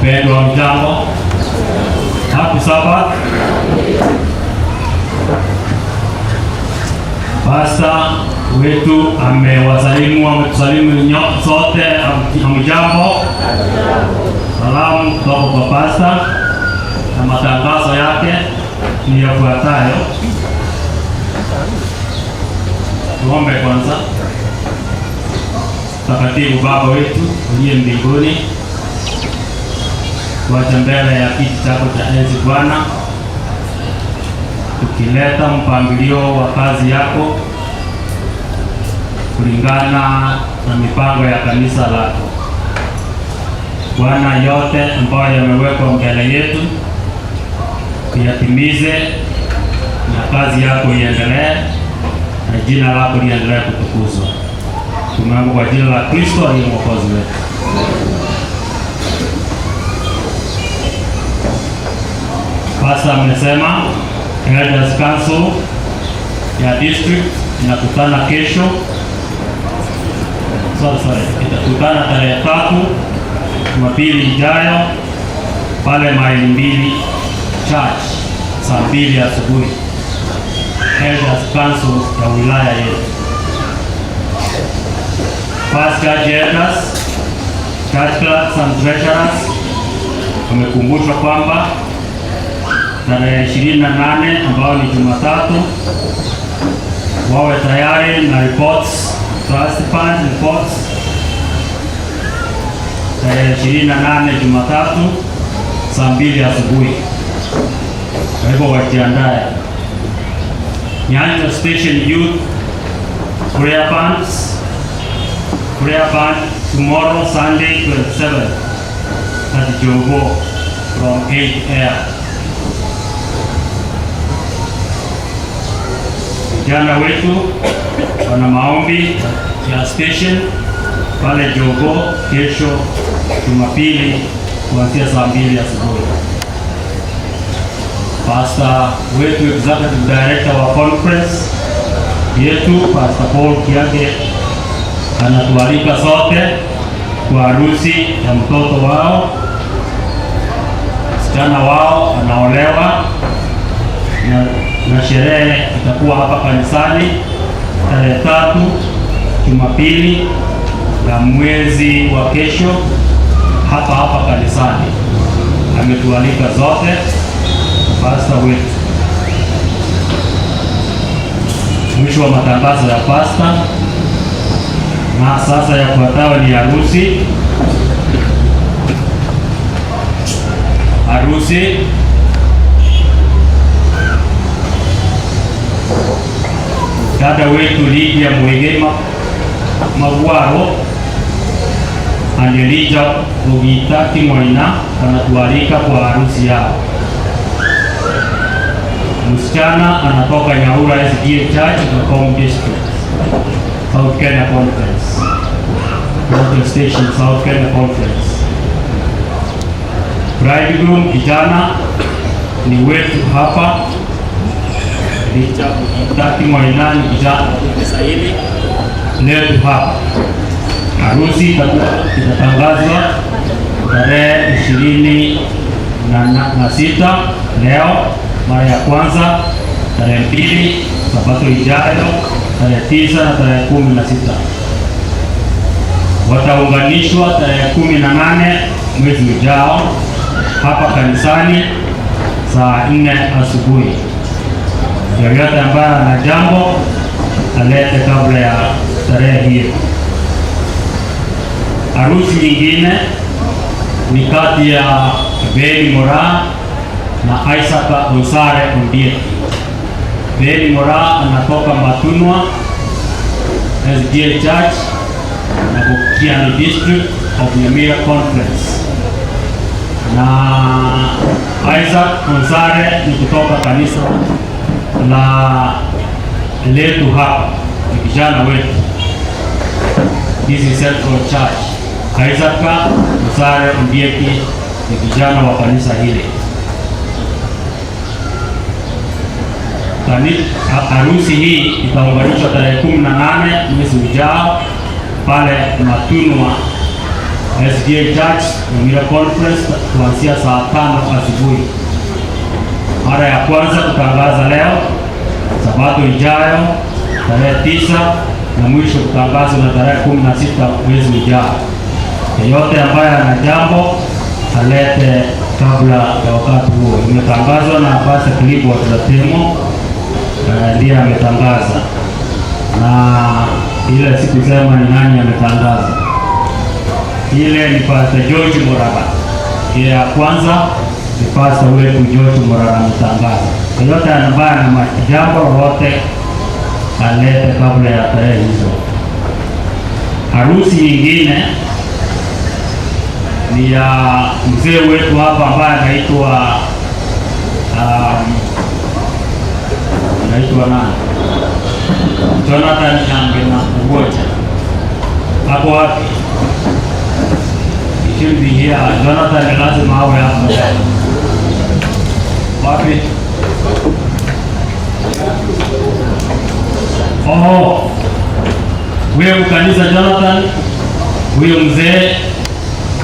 Wapendwa, mjambo? Happy Sabbath. Pasta wetu amewasalimu, ametusalimu sote. Hamjambo? Salamu kutoka kwa pasta na matangazo yake ni yafuatayo. Tuombe kwanza. Mtakatifu Baba wetu uliye mbinguni, tuache mbele ya kiti chako cha enzi Bwana, tukileta mpangilio wa kazi yako kulingana na mipango ya kanisa lako. Bwana, yote ambayo yamewekwa mbele yetu tuyatimize, na kazi yako iendelee na jina lako liendelee kutukuzwa. Tumeomba kwa jina la Kristo aliye Mwokozi wetu. Pastor amesema Elders Council ya district inakutana kesho. Sorry, itakutana tarehe 3 Jumapili ijayo pale Maili 2 Church saa 2 asubuhi. Elders Council ya wilaya yetu. Past Church Elders, Church Clerks and Treasurers wamekumbushwa kwamba tarehe 28 ambayo ni Jumatatu wawe tayari na reports, trust fund reports. Tarehe 28 Jumatatu saa 2 asubuhi. Kwa hivyo wajiandae. Nyanza Station Youth Prayer Bands, Prayer Band tomorrow Sunday 27 at Jogo from 8 a.m. Vijana wetu wana maombi ya station pale Jogo kesho Jumapili kuanzia saa 2 asubuhi. Pastor wetu executive director wa conference yetu Pastor Paul Kiage anatualika sote kwa harusi ya mtoto wao. Msichana wao anaolewa na sherehe itakuwa hapa kanisani tarehe 3 Jumapili ya mwezi wa kesho hapa hapa kanisani. Ametualika zote pastor wetu. Mwisho wa matangazo ya pastor. Na sasa yafuatayo ni harusi. Harusi dada wetu Lydia Mwigema Magwaro and Elijah Rugita Kimoina wanatualika kwa harusi yao. Msichana anatoka Nyaura SDA Church, Ngong District, South Kenya Conference. Water Station, South Kenya Conference. Bridegroom kijana ni wetu hapa. Elijah Rugita Kimoina ni kijana wa hili letu hapa. Harusi itatangazwa tarehe 26 leo mara ya kwanza, tarehe 2 Sabato ijayo, tarehe 9 na tarehe 16. Wataunganishwa tarehe 18 mwezi ujao hapa kanisani saa 4 asubuhi. Yeyote ambaye ana jambo alete kabla ya tarehe hiyo. Harusi nyingine ni kati ya Beni Mora na Isaac Onsare Ondieki. Beni Mora anatoka Matunwa SDA Church na Bukiani District of Nyamira Conference, na Isaac Onsare ni kutoka kanisa la letu hapa, ni kijana wetu. This is Central Church. Isaac Onsare Ondieki ni kijana wa kanisa hili. Harusi hii itaunganishwa tarehe 18 mwezi ujao pale Matunwa SDA Church Nyamira Conference kuanzia saa 5 asubuhi. Mara ya kwanza kutangaza leo, Sabato ijayo tarehe 9 na mwisho kutangazwa na tarehe 16 mwezi ujao. Yeyote ambaye ana jambo alete kabla ya wakati huo. Imetangazwa na Pastor Clifford Ratemo, ndiye ametangaza, na ile sikusema ni nani ametangaza. Ile ni Pastor George Morara. Ile ya kwanza ni Pastor wetu George Morara ametangaza. Yeyote ambaye ana jambo lolote alete kabla ya tarehe hizo. Harusi nyingine ni ya mzee wetu hapa ambaye anaitwa nani? Jonathan Nyangena Ugoja. Hapo wapi? He should be here. Jonathan lazima awe hapo. Wapi? Oh, huyo kanisa Jonathan, huyo mzee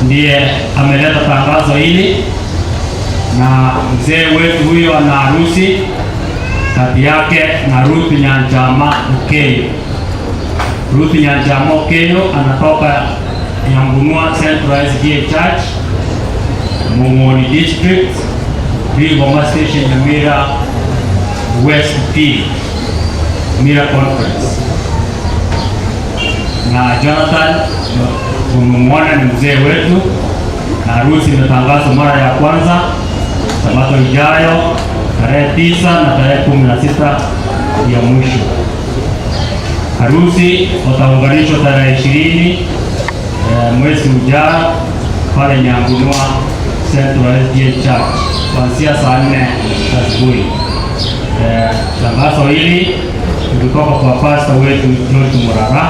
ndiye ameleta tangazo hili, na mzee wetu huyo ana harusi kati yake na Ruth Nyanjama Okeyo. Ruth Nyanjama Okeyo anatoka Nyambunua Central SDA Church, Mungoni District, Bigoma Station, Nyamira West P, Mira Conference. Na Jonathan umemwona ni mzee wetu, na harusi imetangazwa mara ya kwanza Sabato ijayo tarehe 9 na tarehe 16 ya mwisho. Harusi wataunganishwa tarehe 20 mwezi ujao pale Nyambunua Central SDA Church kuanzia saa 4 asubuhi. Tangazo hili kutoka kwa pastor wetu George Murara,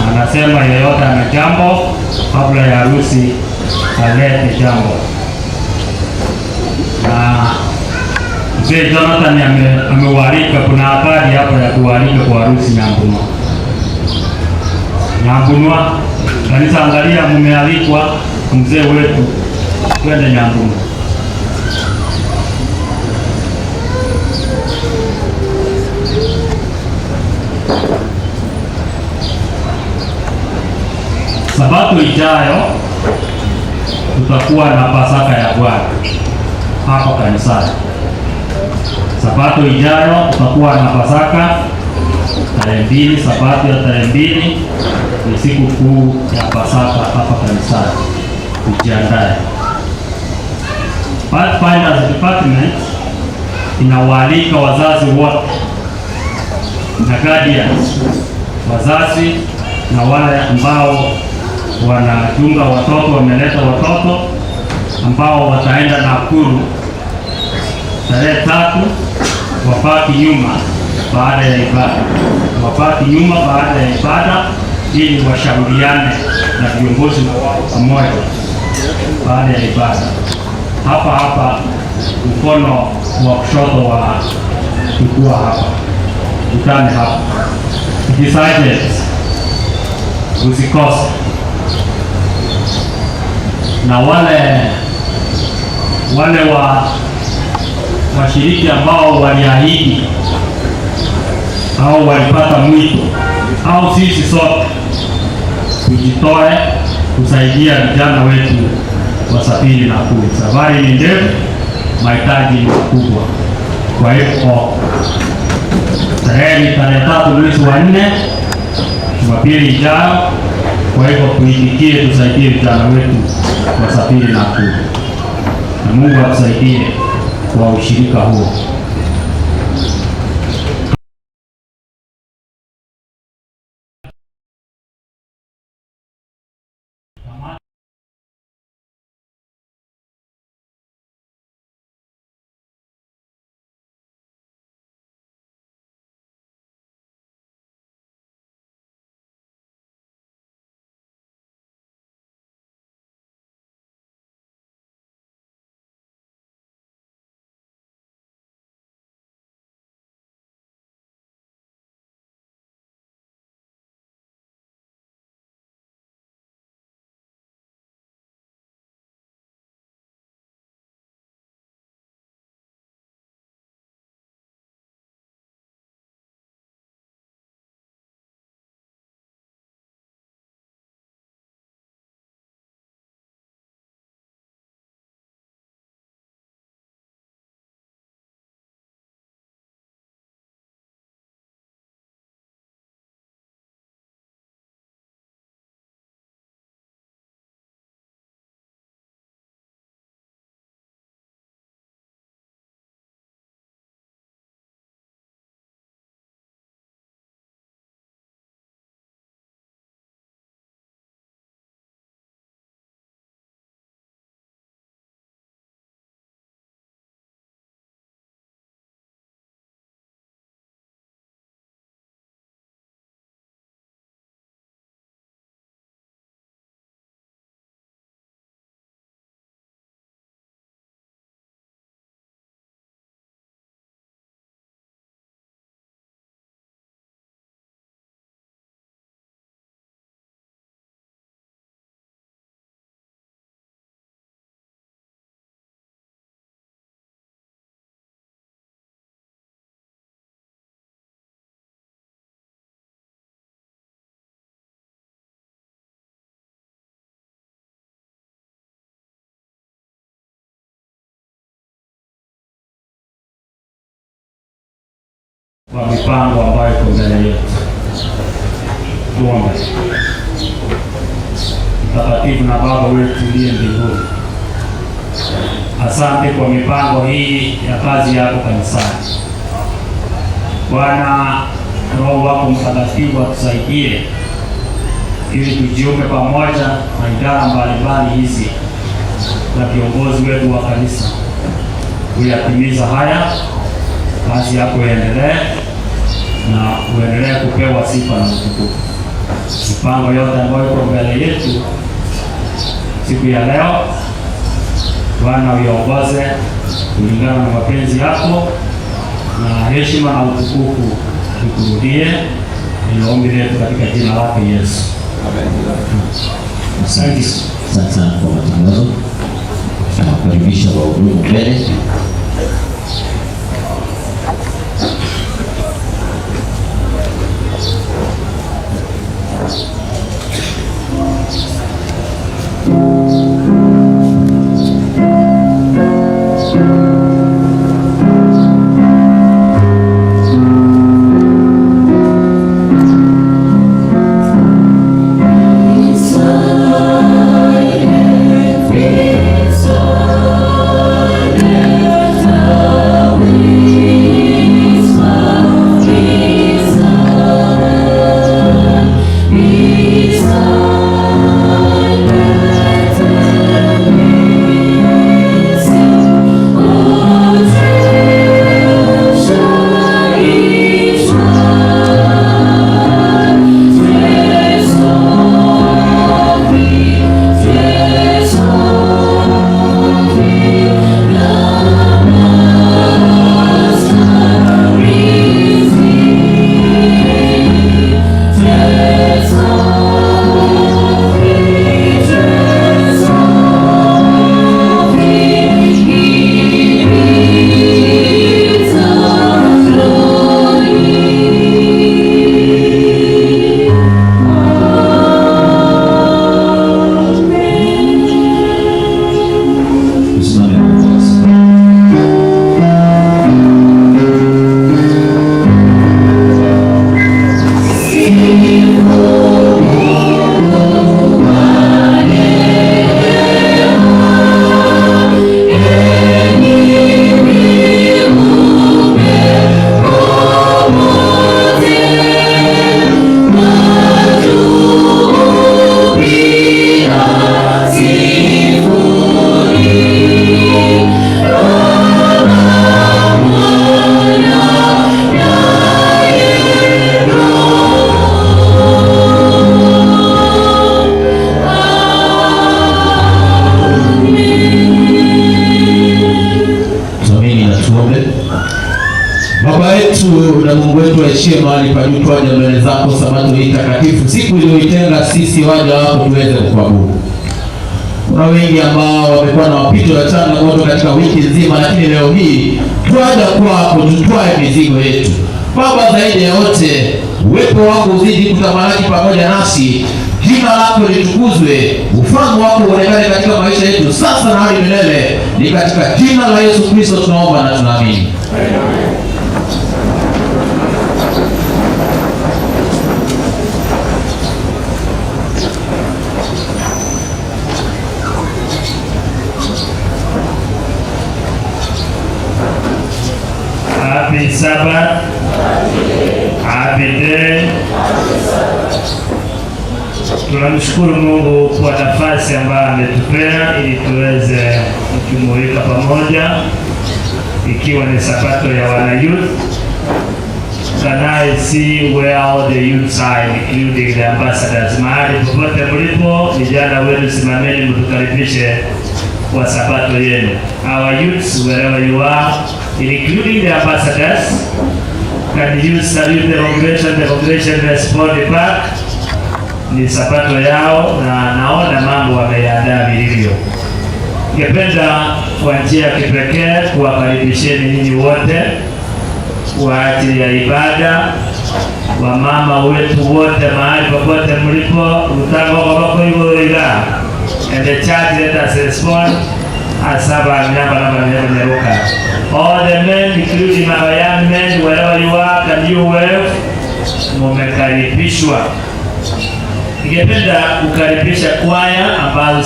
anasema yeyote ana jambo kabla ya harusi alete jambo. Na mzee Jonathan amewalika, kuna habari hapo ya kualika kwa harusi Nyambunua. Nyambunua kanisa, angalia, mmealikwa mzee wetu, twende Nyambunua. Sabato ijayo tutakuwa na Pasaka ya Bwana hapa kanisani. Sabato ijayo tutakuwa na Pasaka tarehe 2, Sabato ya tarehe 2 ni siku kuu ya Pasaka hapa kanisani. Tujiandae. Pathfinders Department inawaalika wazazi wote na guardians, wazazi na wale ambao wanachunga watoto, wameleta watoto ambao wataenda Nakuru tarehe 3, wabaki nyuma baada ya ibada, wabaki nyuma baada ya ibada ili washauriane na viongozi wao pamoja baada ya ibada. Hapa hapa mkono wa kushoto wa kukua hapa, utane hapa. Decided, usikose. Na wale wa washiriki ambao waliahidi au walipata mwito au sisi sote tujitoe kusaidia vijana wetu wasafiri Nakuru. Safari ni ndefu, mahitaji ni makubwa. Kwa hivyo tarehe 3 mwezi wa 4, Jumapili ijayo. Kwa hivyo tuitikie, tusaidie vijana wetu wasafiri Nakuru, na Mungu atusaidie kwa ushirika huo. Kwa mipango ambayo iko mbele yetu. Tuombe. Mtakatifu na Baba wetu uliye mbinguni, asante kwa mipango hii ya kazi yako kanisani. Bwana, Roho wako Mtakatifu atusaidie ili tujiunge pamoja na idara mbalimbali hizi na viongozi wetu wa kanisa kuyatimiza haya. Kazi yako iendelee na uendelee kupewa sifa na utukufu. Mipango yote ambayo iko mbele yetu siku ya leo, Bwana uiongoze kulingana na mapenzi yako, na heshima na utukufu ikurudie. Ni ombi letu katika jina lake Yesu. Asante sana kwa matangazo. Tunawakaribisha wahudumu mbele. Tusimame kwa. Tuamini na tuombe. Baba yetu na Mungu wetu aishie mahali pa juu, twaja mbele zako sabato hii takatifu, siku iliyoitenga sisi waja wako tuweze kukuabudu. Kuna wengi ambao wamekuwa na mapito ya changamoto katika wiki nzima, lakini leo hii twaja kwako tutwae mizigo yetu. Baba, zaidi ya yote, uwepo wako uzidi kutamalaki pamoja nasi, jina lako litukuzwe, ufalme wako uonekane katika maisha yetu sasa na hadi milele. Ni katika jina la Yesu Kristo tunaomba na tunaamini. Happy Sabbath. Happy day. Tunamshukuru Mungu kwa nafasi ambayo ametupea ili tuweze kujumuika pamoja, ikiwa ni sabato ya wana youth. Can I see where all the youths are, including the ambassadors? Mahali popote mlipo, vijana wenu simameni mtukaribishe kwa sabato yenu. Our youths, wherever you are, including the ambassadors, can you salute the congregation? The congregation respond back. Ni sabato yao na naona mambo wameyaandaa vilivyo. Ningependa kwa njia ya kipekee kuwakaribisheni nyinyi wote kwa ajili ya ibada, wamama wetu wote mahali popote mlipo, utagogobokoigoiga and the church, let us respond asaba nyamba namba nyaruka. All the men, including our young men, wherever you are, can you wave? Mumekaribishwa. Ningependa kukaribisha kwaya ambazo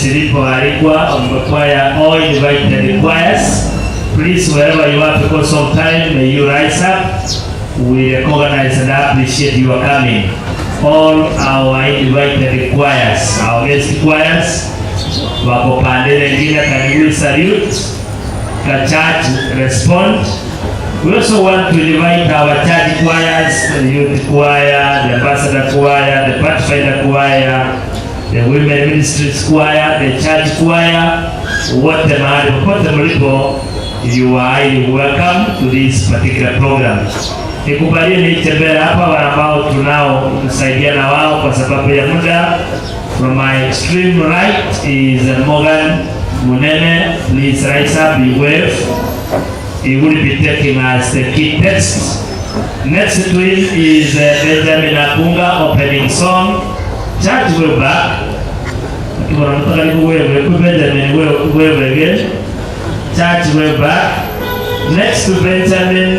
zilipoalikwa, kwaya, all invited choirs. Please, wherever you are, because of time, may you rise up. We recognize and appreciate your coming. All our invited choirs, our guest choirs, wako pande nyingine, can you salute? Can church respond? We also want to invite our church choirs, the youth choir, the ambassador choir, the pathfinder choir, the women ministries choir, the church choir, wote mahali popote mlipo, you are highly welcome to this particular program. Nikubalie niite hapa wale ambao tunao kusaidiana wao kwa sababu ya muda. From my extreme right is Morgan Munene. Please rise up, you wave. He will be taking us the key text. Next to him is Benjamin Akunga, opening song. Church way back. Nataka nikuwewe, Benjamin wewe again. Church way back. Next to Benjamin,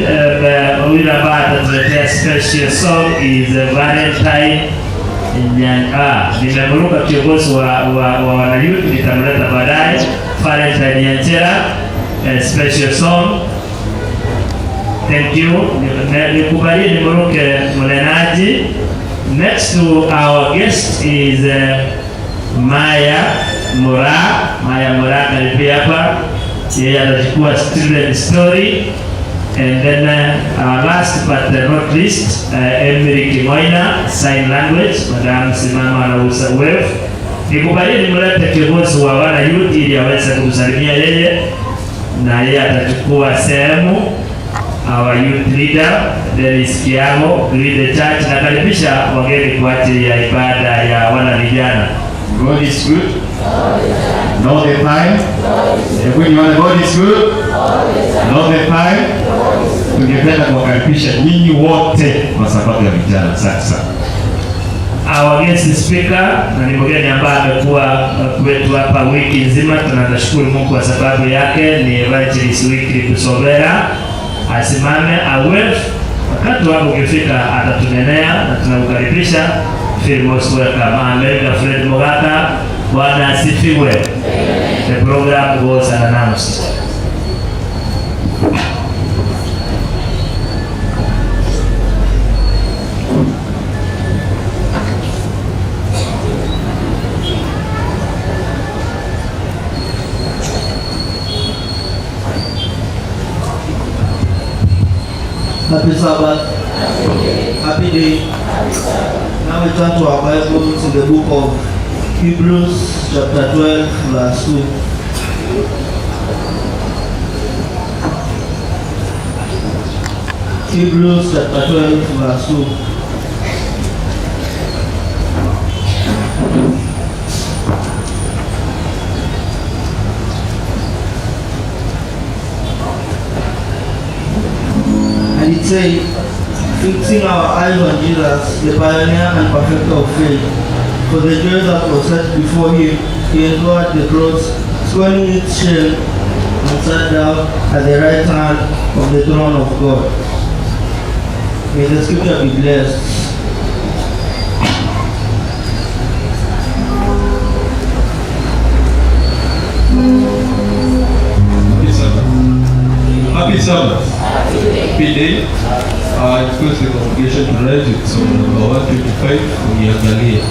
huyu ambaye atatuletea special song is Valentine. Nimemruka kiongozi wa wanayouth, nitamleta baadaye. Valentine Nyanchera, special song. Thank you. Nikubalie nimruke mnenaji. Next to our guest is Maya Mura. Maya Mura, karibia hapa. Yeye atachukua student story. And then our last but not least, Emily Kimoina, sign language. Madam, simama na usa wave. Nikubalie nimlete kiongozi wa wana youth ili aweze kumsalimia yeye, na yeye atachukua sehemu. Our youth leader Dennis Kiago, lead the church. Nakaribisha wageni kwa ajili ya ibada ya wana vijana. God is good. All the time. Hebu nione, God is good. All the time. Tungependa kuwakaribisha nyinyi wote kwa sabato ya vijana. Asante sana. Our guest speaker na ni mgeni ambaye amekuwa kwetu hapa wiki nzima, tunashukuru Mungu kwa sababu yake, ni Evangelist Wycliffe Busobera. Asimame awave, wakati wako ukifika atatunenea na tunakukaribisha. Feel most welcome. America Fred Mogaka, Bwana asifiwe. The program goes unannounced. Happy Sabbath. Happy day. Now we turn to our Bibles in the book of Hebrews, chapter 12, verse 2. Hebrews chapter 12, verse 2. And it said, fixing our eyes on Jesus, the pioneer and perfecter of faith, for the joy that was set before him, he endured the cross, scorning its shame, and sat down at the right hand of the throne of God. May the scripture be blessed. Happy Sabbath. Happy Sabbath. Happy day. I request the congregation to rise with song number 125, Uniangalie.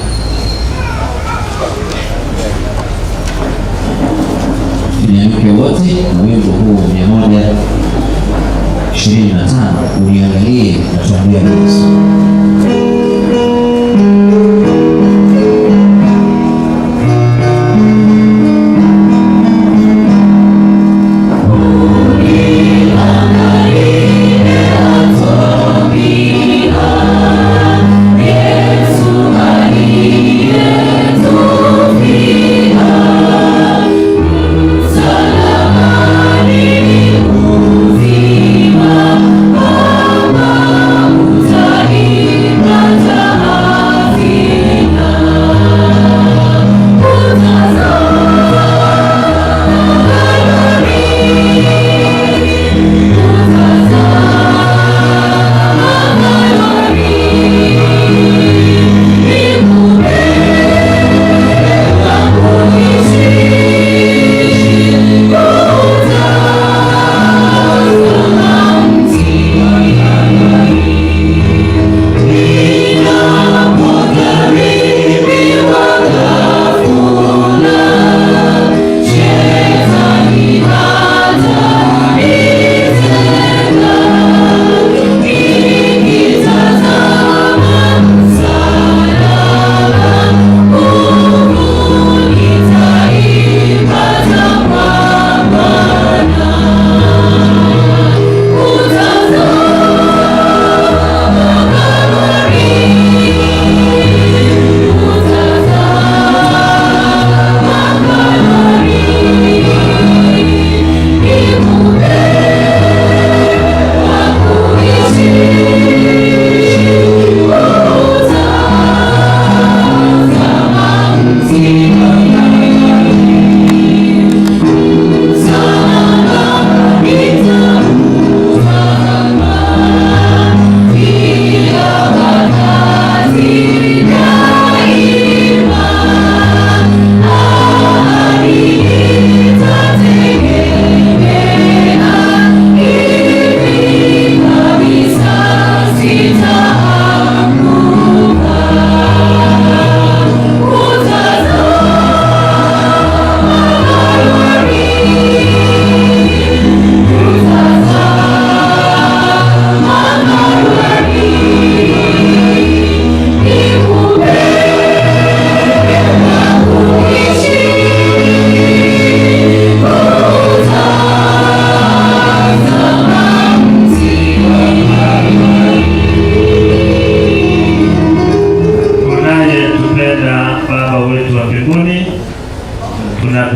Tunyanyuke wote na wimbo huu 125, Uniangalie, natuambia Yesu.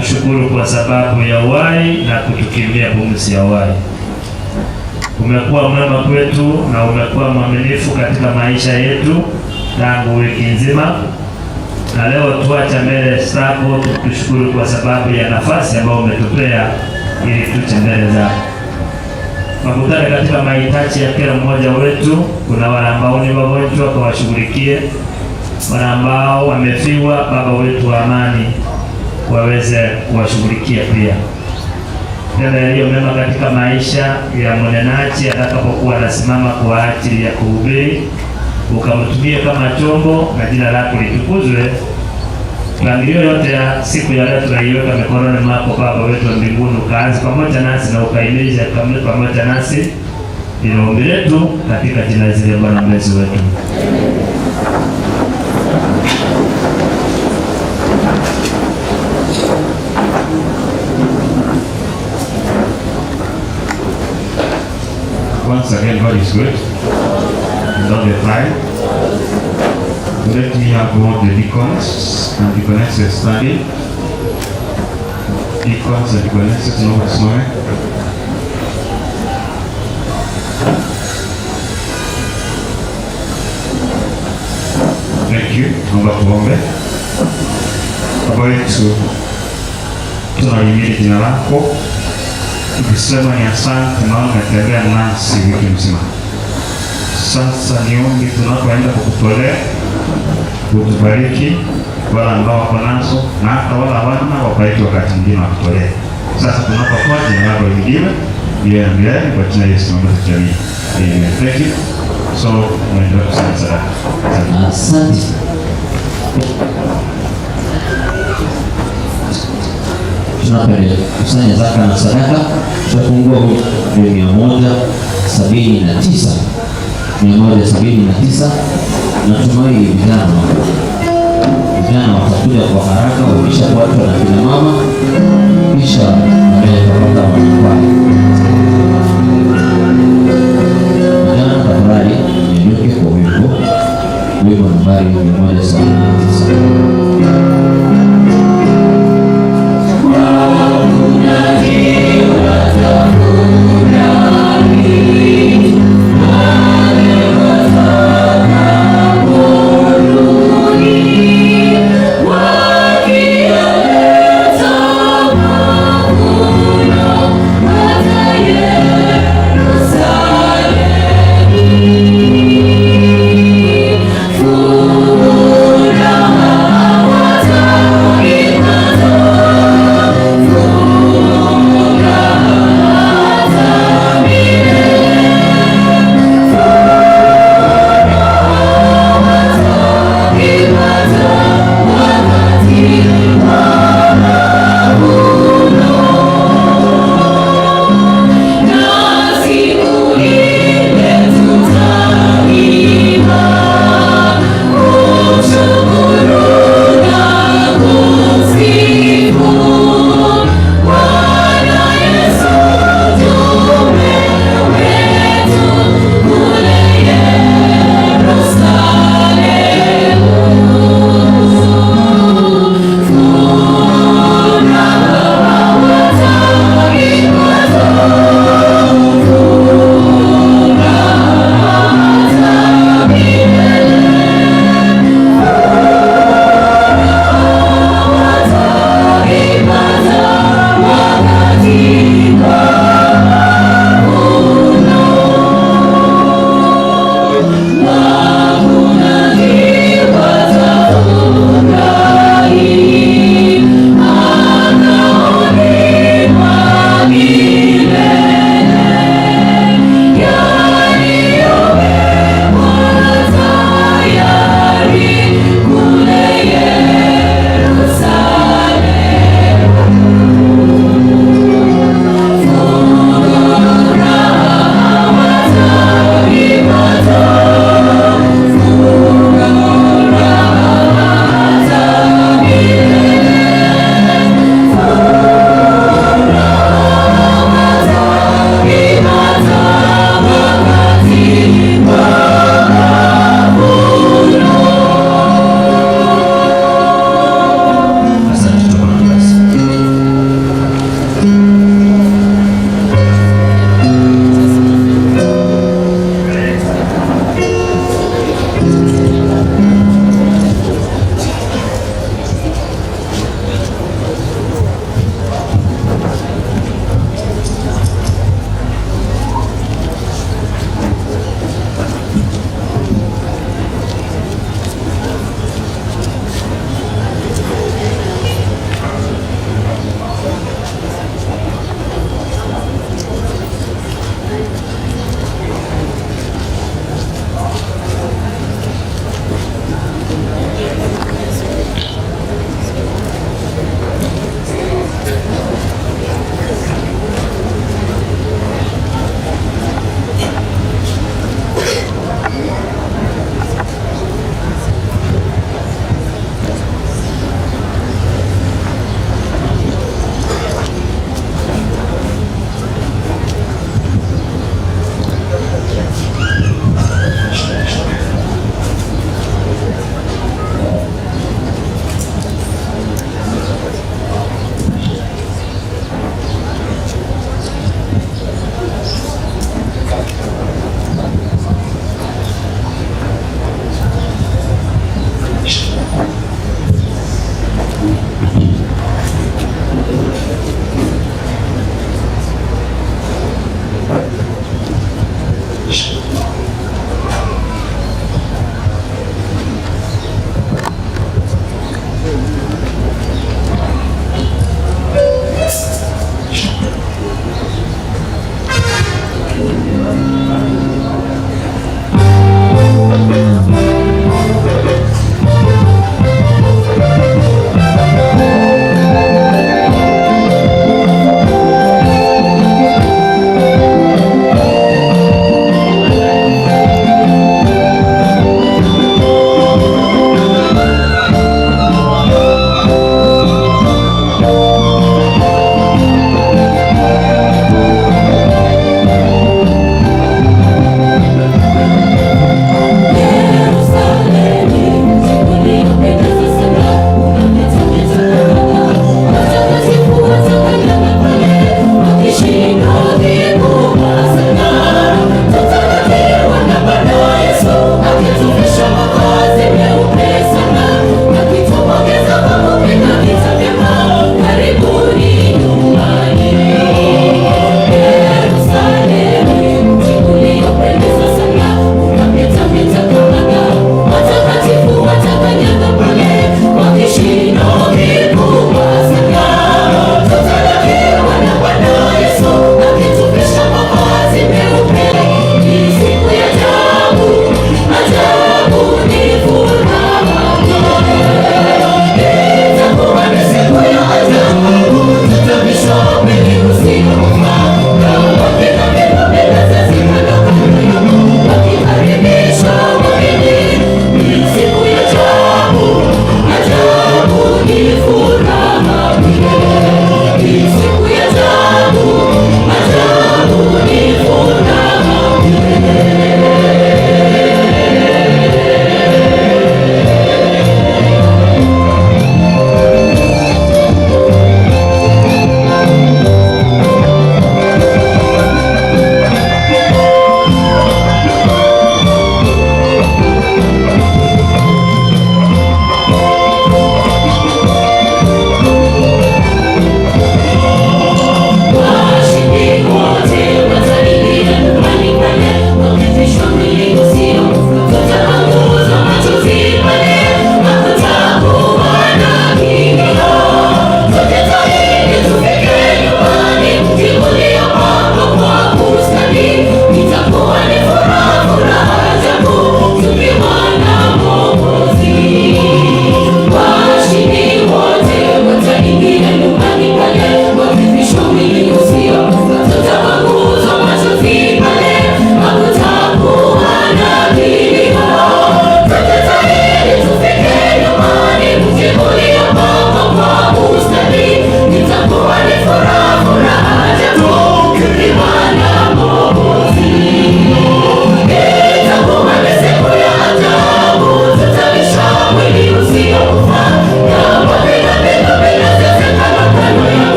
Tunakushukuru kwa sababu ya uhai na kutukirimia pumzi ya uhai. Umekuwa mwema kwetu na umekuwa mwaminifu katika maisha yetu tangu wiki nzima, na leo twaja mbele zako tukushukuru kwa sababu ya nafasi ambayo umetupea ili tuje mbele zako. Makutane katika mahitaji ya kila mmoja wetu. Kuna wale ambao ni wagonjwa, kawashughulikie. Wale ambao wamefiwa, Baba wetu wa amani, waweze kuwashughulikia pia. Tenda yaliyo mema katika maisha ya mnenaji atakapokuwa anasimama kwa ajili ya kuhubiri, ukamtumie kama chombo na jina lako litukuzwe. Mpangilio yote ya siku ya leo tunaiweka mikononi mwako Baba wetu wa mbinguni, ukaanze pamoja nasi na ukaimize pamoja nasi. Ndilo ombi letu katika jina zile Bwana mlezi wetu. Once again, God is good. And all the time. Let me have all the deacons and deaconesses standing. Deacons and deaconesses, naomba tusimame. Thank you. Naomba tuombe. Baba yetu, tunalihimidi jina lako tukisema ni asante, maana umetembea nasi wiki mzima. Sasa niombe tunapoenda kukutolea, utubariki wale ambao wako nazo na hata wale hawana, wabariki wakati mwingine wakutolea. Sasa tunapotoa, jina lako lihimidiwe milele na milele, kwa jina la Yesu tunaomba tukiamini. Amen. Thank you. So, unaendelea kusanya sadaka. Asante. Asante. Tunapokusanya zaka na sadaka, tutafungua 179, 179. Natumai vijana watakuja kwa haraka, wakishafuatwa na kina mama, kisha baadaye tutapata wanakwaya. Vijana tafadhali nyanyuke kwa wimbo, wimbo nambari 179. Furaha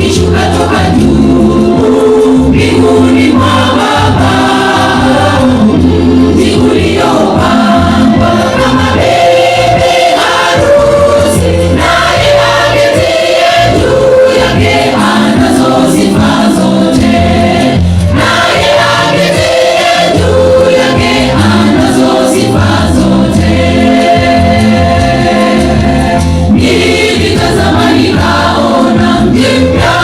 Ukishuka toka juu mbinguni mwa Baba, mji uliopambwa kama bibi harusi, naye aketie juu yake anazo sifa zote, naye aketie juu yake anazo sifa zote. Nilitazama nikaona mji mpya.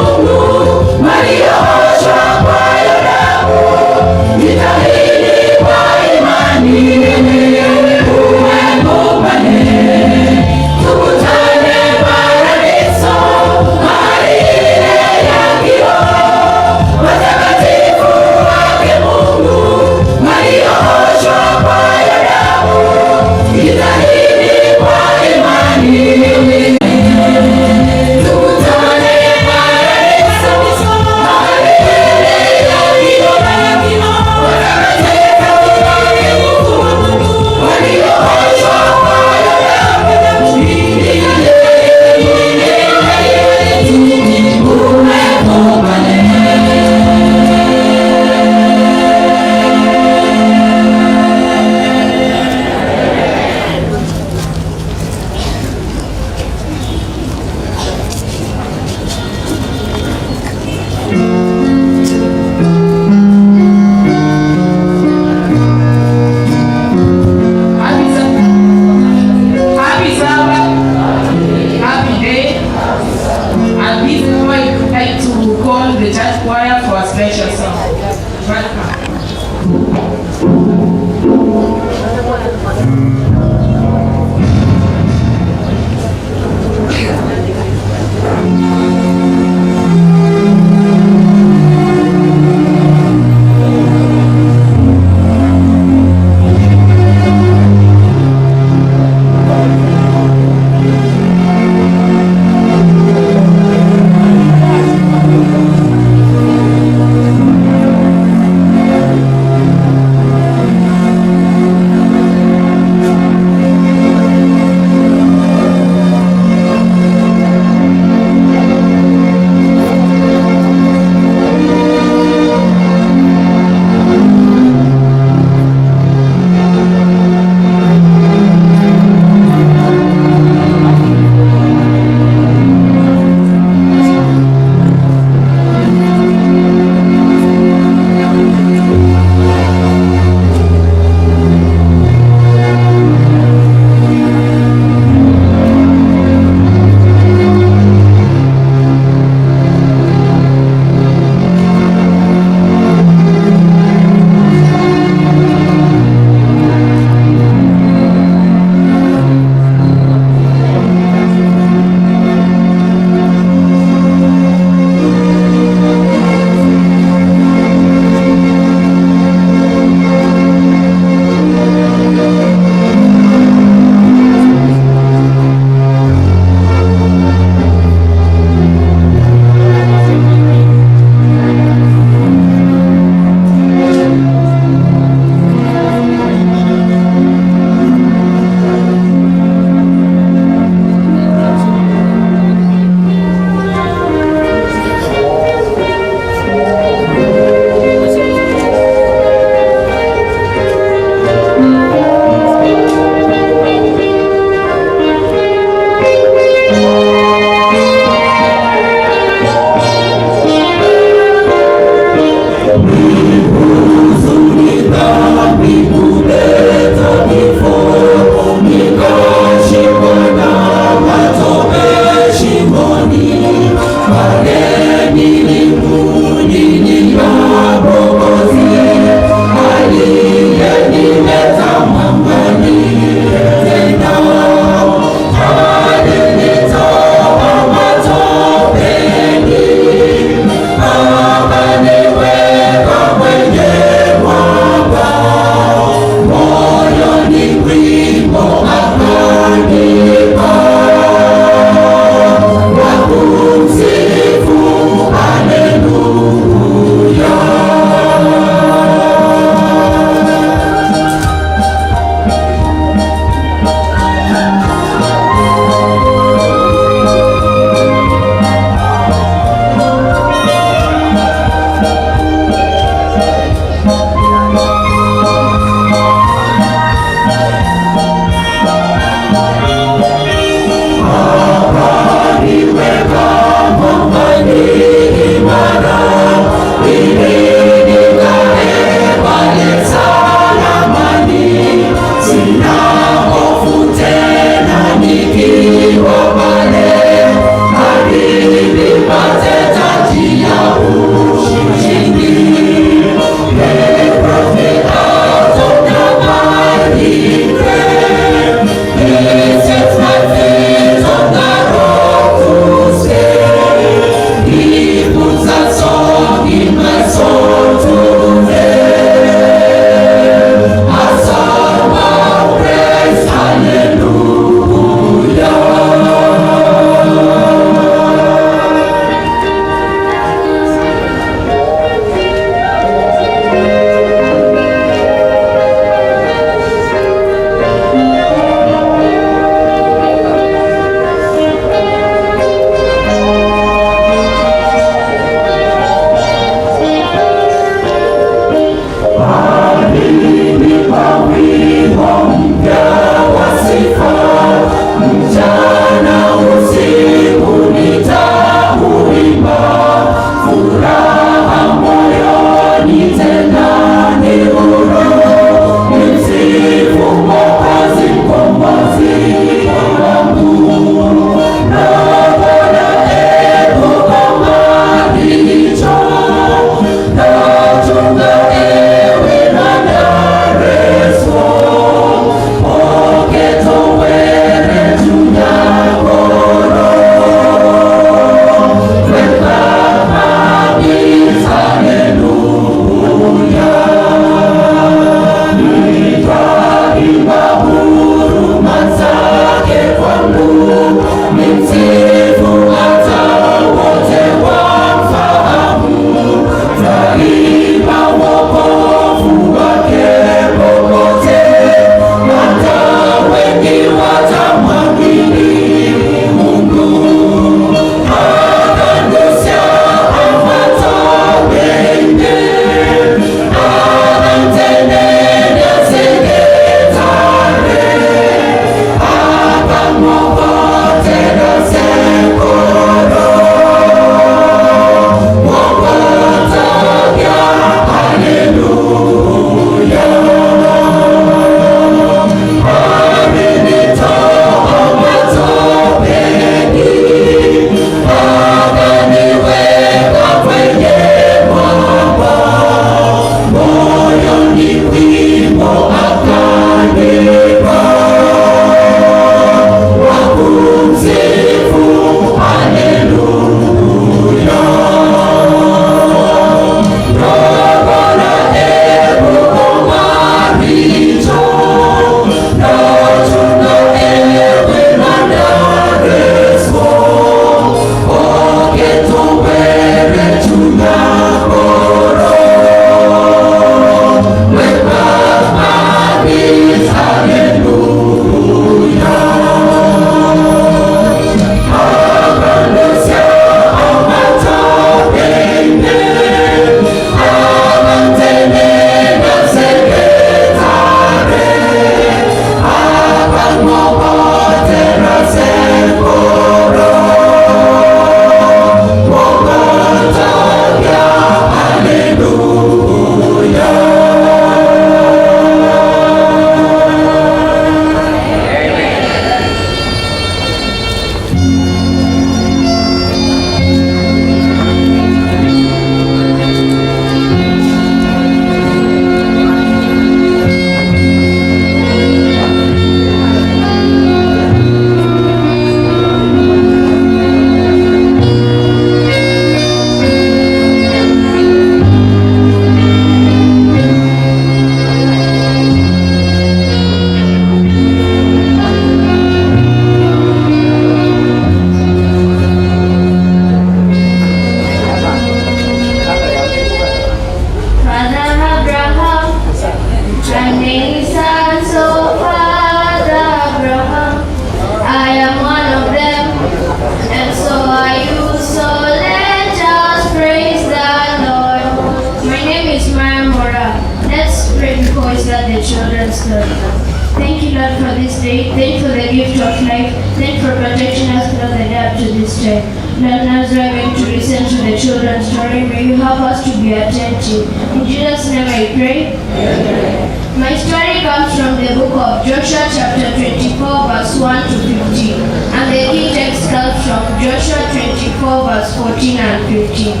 Lord, for this day. Thank you for the gift of life. Thank you for protecting us throughout the day up to this time. Lord, now as we are going to listen to the children's story, may you help us to be attentive. In Jesus' name I pray. Amen. My story comes from the book of Joshua, chapter 24, verse 1 to 15. And the key text comes from Joshua 24, verse 14 and 15.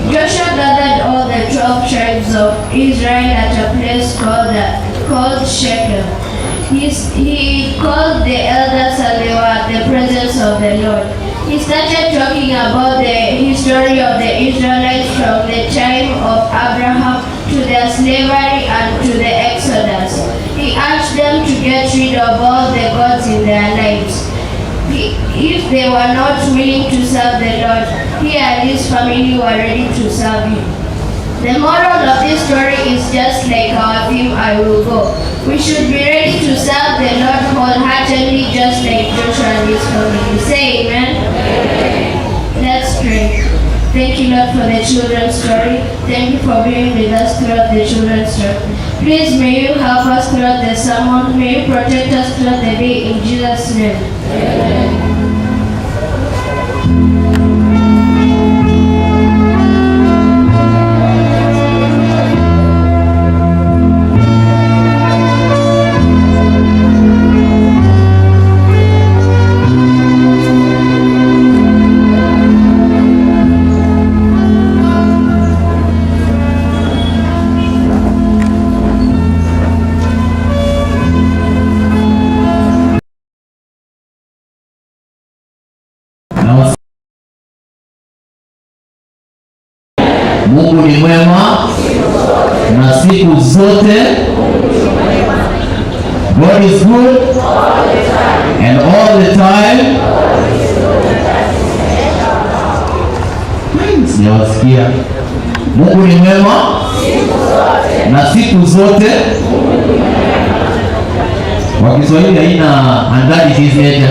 Joshua gathered all the 12 tribes of Israel at a place called Shechem. He called the elders, and they were at the presence of the Lord. He started talking about the history of the Israelites from the time of Abraham to their slavery and to the Exodus. He urged them to get rid of all the gods in their lives. If they were not willing to serve the Lord, he and his family were ready to serve him. The moral of this story is just like our theme, I Will Go. We should be ready to serve the Lord wholeheartedly, just like Joshua and his family. Say amen. Amen. Let's pray. Thank you, Lord, for the children's story. Thank you for being with us throughout the children's story. Please may you help us throughout the sermon. May you protect us throughout the day. In Jesus' name. Amen. Na Mungu ni mwema na siku zote. God is good and all the time. Sijawasikia. Mungu ni mwema na siku zote. Kwa Kiswahili haina andali hizi eja.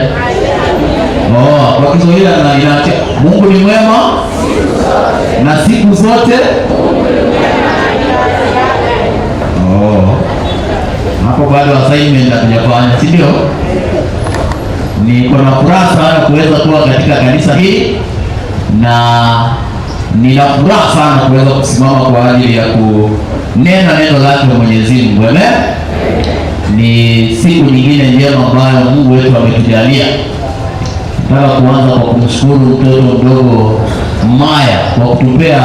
Oh, kwa Kiswahili inaacha Mungu ni mwema na siku zote. Oh. Hapo bado assignment hatujafanya, si ndio? Niko na furaha sana kuweza kuwa katika kanisa hili na nina furaha sana kuweza kusimama kwa ajili ya kunena neno lake Mwenyezi Mungu. Amen. Ni siku nyingine njema ambayo Mungu wetu ametujalia. Nataka kuanza kwa kumshukuru mtoto mdogo Maya kwa kutupea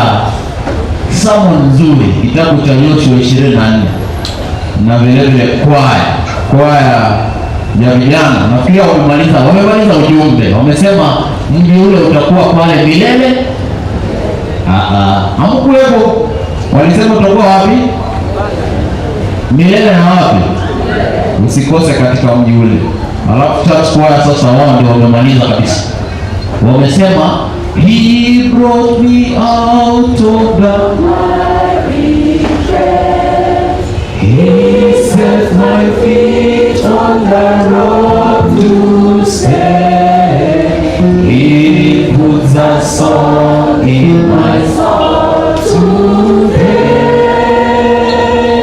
somo nzuri, kitabu cha Yoshua 24, na vile vile kwaya ya vijana. Nafikiria wamemaliza ujumbe. Wamesema mji ule utakuwa pale milele. Hamkuwepo. Walisema utakuwa wapi? Milele na wapi? Usikose katika mji ule. Alafu church choir sasa wao ndio wamemaliza kabisa. Wamesema he brought me out of the miry clay. He set my feet on the rock to stay. He puts a song in my soul today.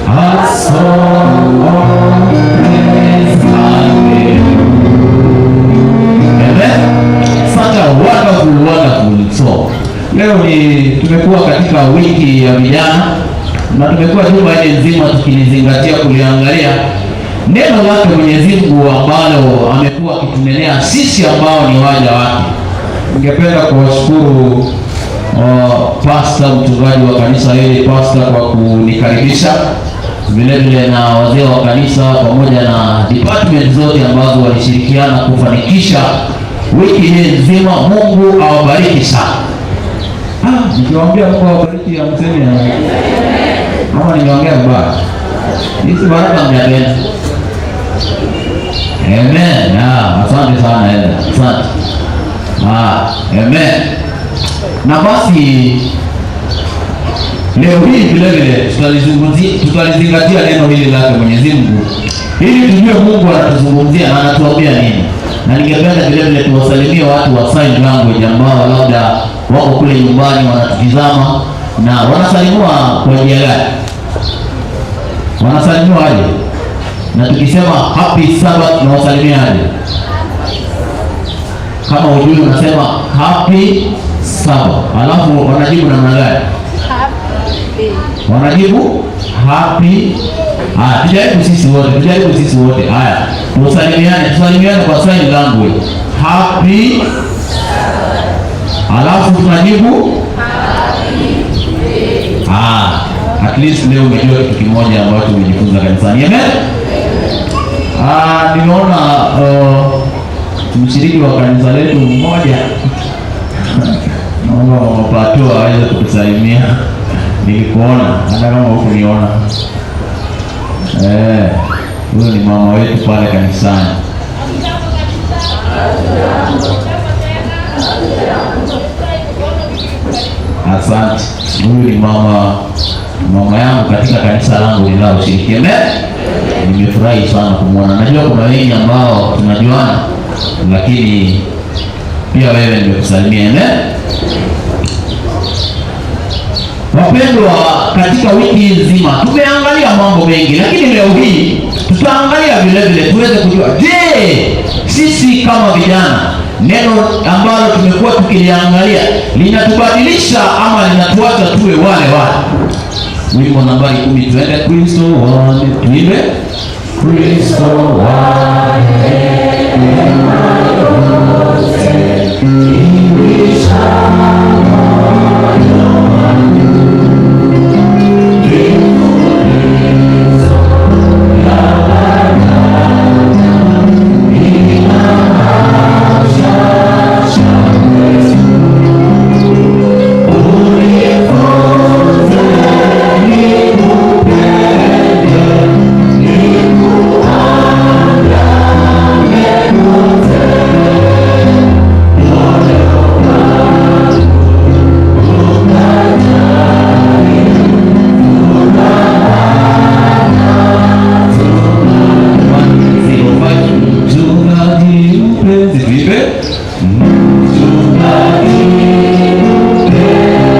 A song of praise. Amen. Such a wonderful, wonderful song. Leo ni tumekuwa katika wiki ya vijana na tumekuwa juma hili nzima tukilizingatia kuliangalia neno lake Mwenyezi Mungu ambalo amekuwa akitunenea sisi ambao ni waja wake. Ningependa kuwashukuru pastor, mchungaji wa kanisa hili, pastor, kwa kunikaribisha, vile vile na wazee wa kanisa pamoja na department zote ambazo walishirikiana kufanikisha wiki hii nzima. Mungu awabariki sana. Nikiwaambia Mungu awabariki hamsemi ama nimeongea vibaya? Hizi baraka mjapenda. Amen. Asante sana Eda. Asante. Amen. Na basi leo hii vile vile tutalizingatia neno hili lake Mwenyezi Mungu ili tujue Mungu anatuzungumzia na anatuambia nini. Na ningependa vile vile tuwasalimie watu wa sign language ambao labda wako kule nyumbani wanatutizama, na wanasalimiwa kwa njia gani? Wanasalimiwa aje? Na tukisema happy Sabbath tunawasalimiaje? Kama hujui unasema happy Sabbath, alafu wanajibu namna gani? Wanajibu happy. Haya, tujaribu sisi wote, tujaribu sisi wote. Haya, tusalimiane, tusalimiane kwa sign language. Happy, alafu tunajibu. Ah, at least leo umejua kitu kimoja ambacho umejifunza kanisani. Amen. Ah, nimeona mshiriki wa kanisa letu mmoja, naomba Mama Pato aweze kutusalimia. Nilikuona hata kama hukuniona. Eh, huyo ni mama wetu pale kanisani. Asante. Huyu ni mama yangu katika kanisa langu linaloshiriki. Amen. Nimefurahi sana kumwona. Najua kuna wengi ambao tunajuana, lakini pia wewe nimekusalimia. Amen. Wapendwa, katika wiki nzima tumeangalia mambo mengi, lakini leo hii tutaangalia vile vile tuweze kujua, je, sisi kama vijana neno ambalo tumekuwa tukiliangalia linatubadilisha ama linatuacha tuwe wale wale? Wimbo nambari 10, tuende. Kristo wane, tuimbe Kristo wane. Mchungaji mpenzi, tuimbe. Mchungaji mpenzi,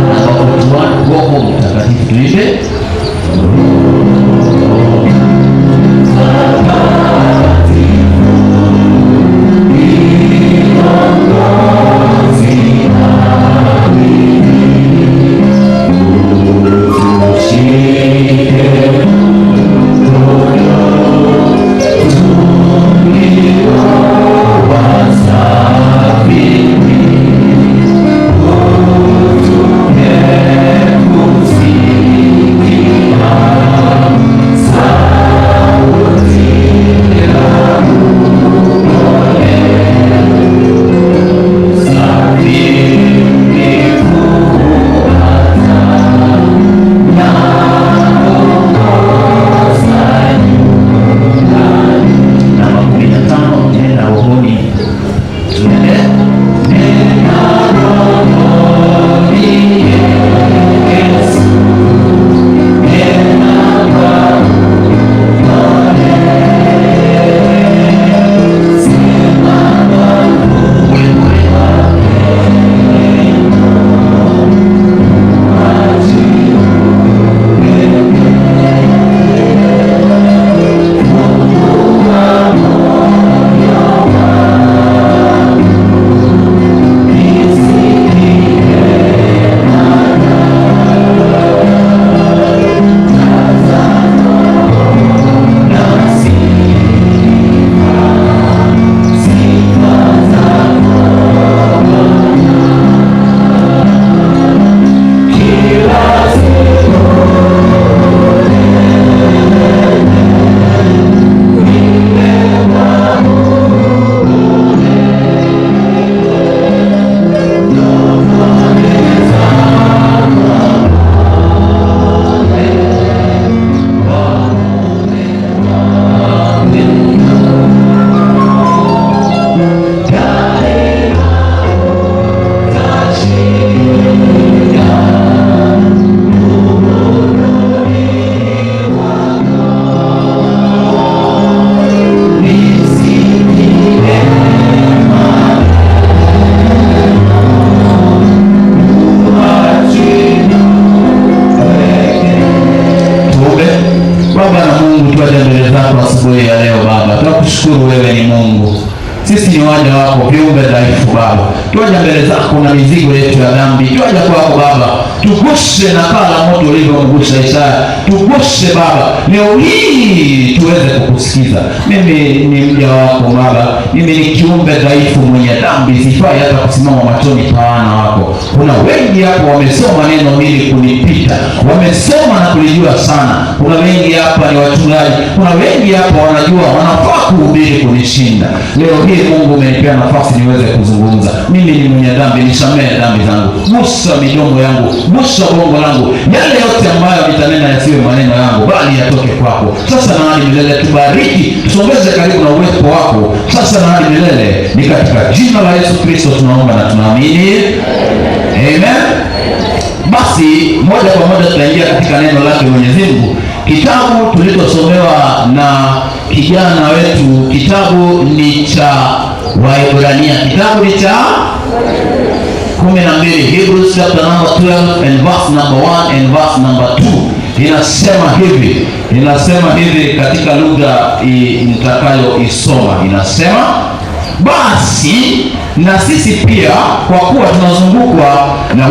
Namba 41, Roho Mtakatifu, tuimbe. Namba 15, nenda rohoni. Tuende. Nenda rohoni, Yesu. Nenda. Mungu, twaja mbele zako asubuhi ya leo Baba. Tunakushukuru wewe ni Mungu. Sisi ni waja wako, viumbe dhaifu Baba. Twaja mbele zako na mizigo yetu ya dhambi. Twaja kwako Baba, tugushe na kaa la moto ulivyomgusha Isaya. Tugushe Baba, leo hii tuweze kukusikiza. Mimi ni mja wako Baba, mimi ni kiumbe dhaifu mwenye dhambi, sifai hata kusimama machoni pa wana wako. Kuna wengi hapo wamesoma neno hili kunipita, wamesoma na kulijua sana. Kuna wengi hapa ni wachungaji, kuna wengi hapa wanajua, wanafaa kuhubiri kunishinda. Leo hii Mungu umenipea nafasi niweze kuzungumza. Mimi ni mwenye dhambi, nisamehe dhambi zangu, gusa midomo yangu, gusa bongo langu, yale yote ambayo nitanena yasiwe maneno yangu, bali yatoke kwako, sasa na hadi milele. Tubariki, tusongeze karibu na uwepo wako, sasa na hadi milele. Ni katika jina la Yesu Kristo tunaomba na tunaamini, amen. Basi moja kwa moja tutaingia katika neno lake Mwenyezi Mungu. Kitabu tulichosomewa na kijana wetu, kitabu ni cha Waebrania, kitabu ni cha 12, Hebrews chapter number 12 and verse number 1 and verse number 2. Inasema hivi katika lugha nitakayoisoma, inasema, "Basi na sisi pia, kwa kuwa tunazungukwa na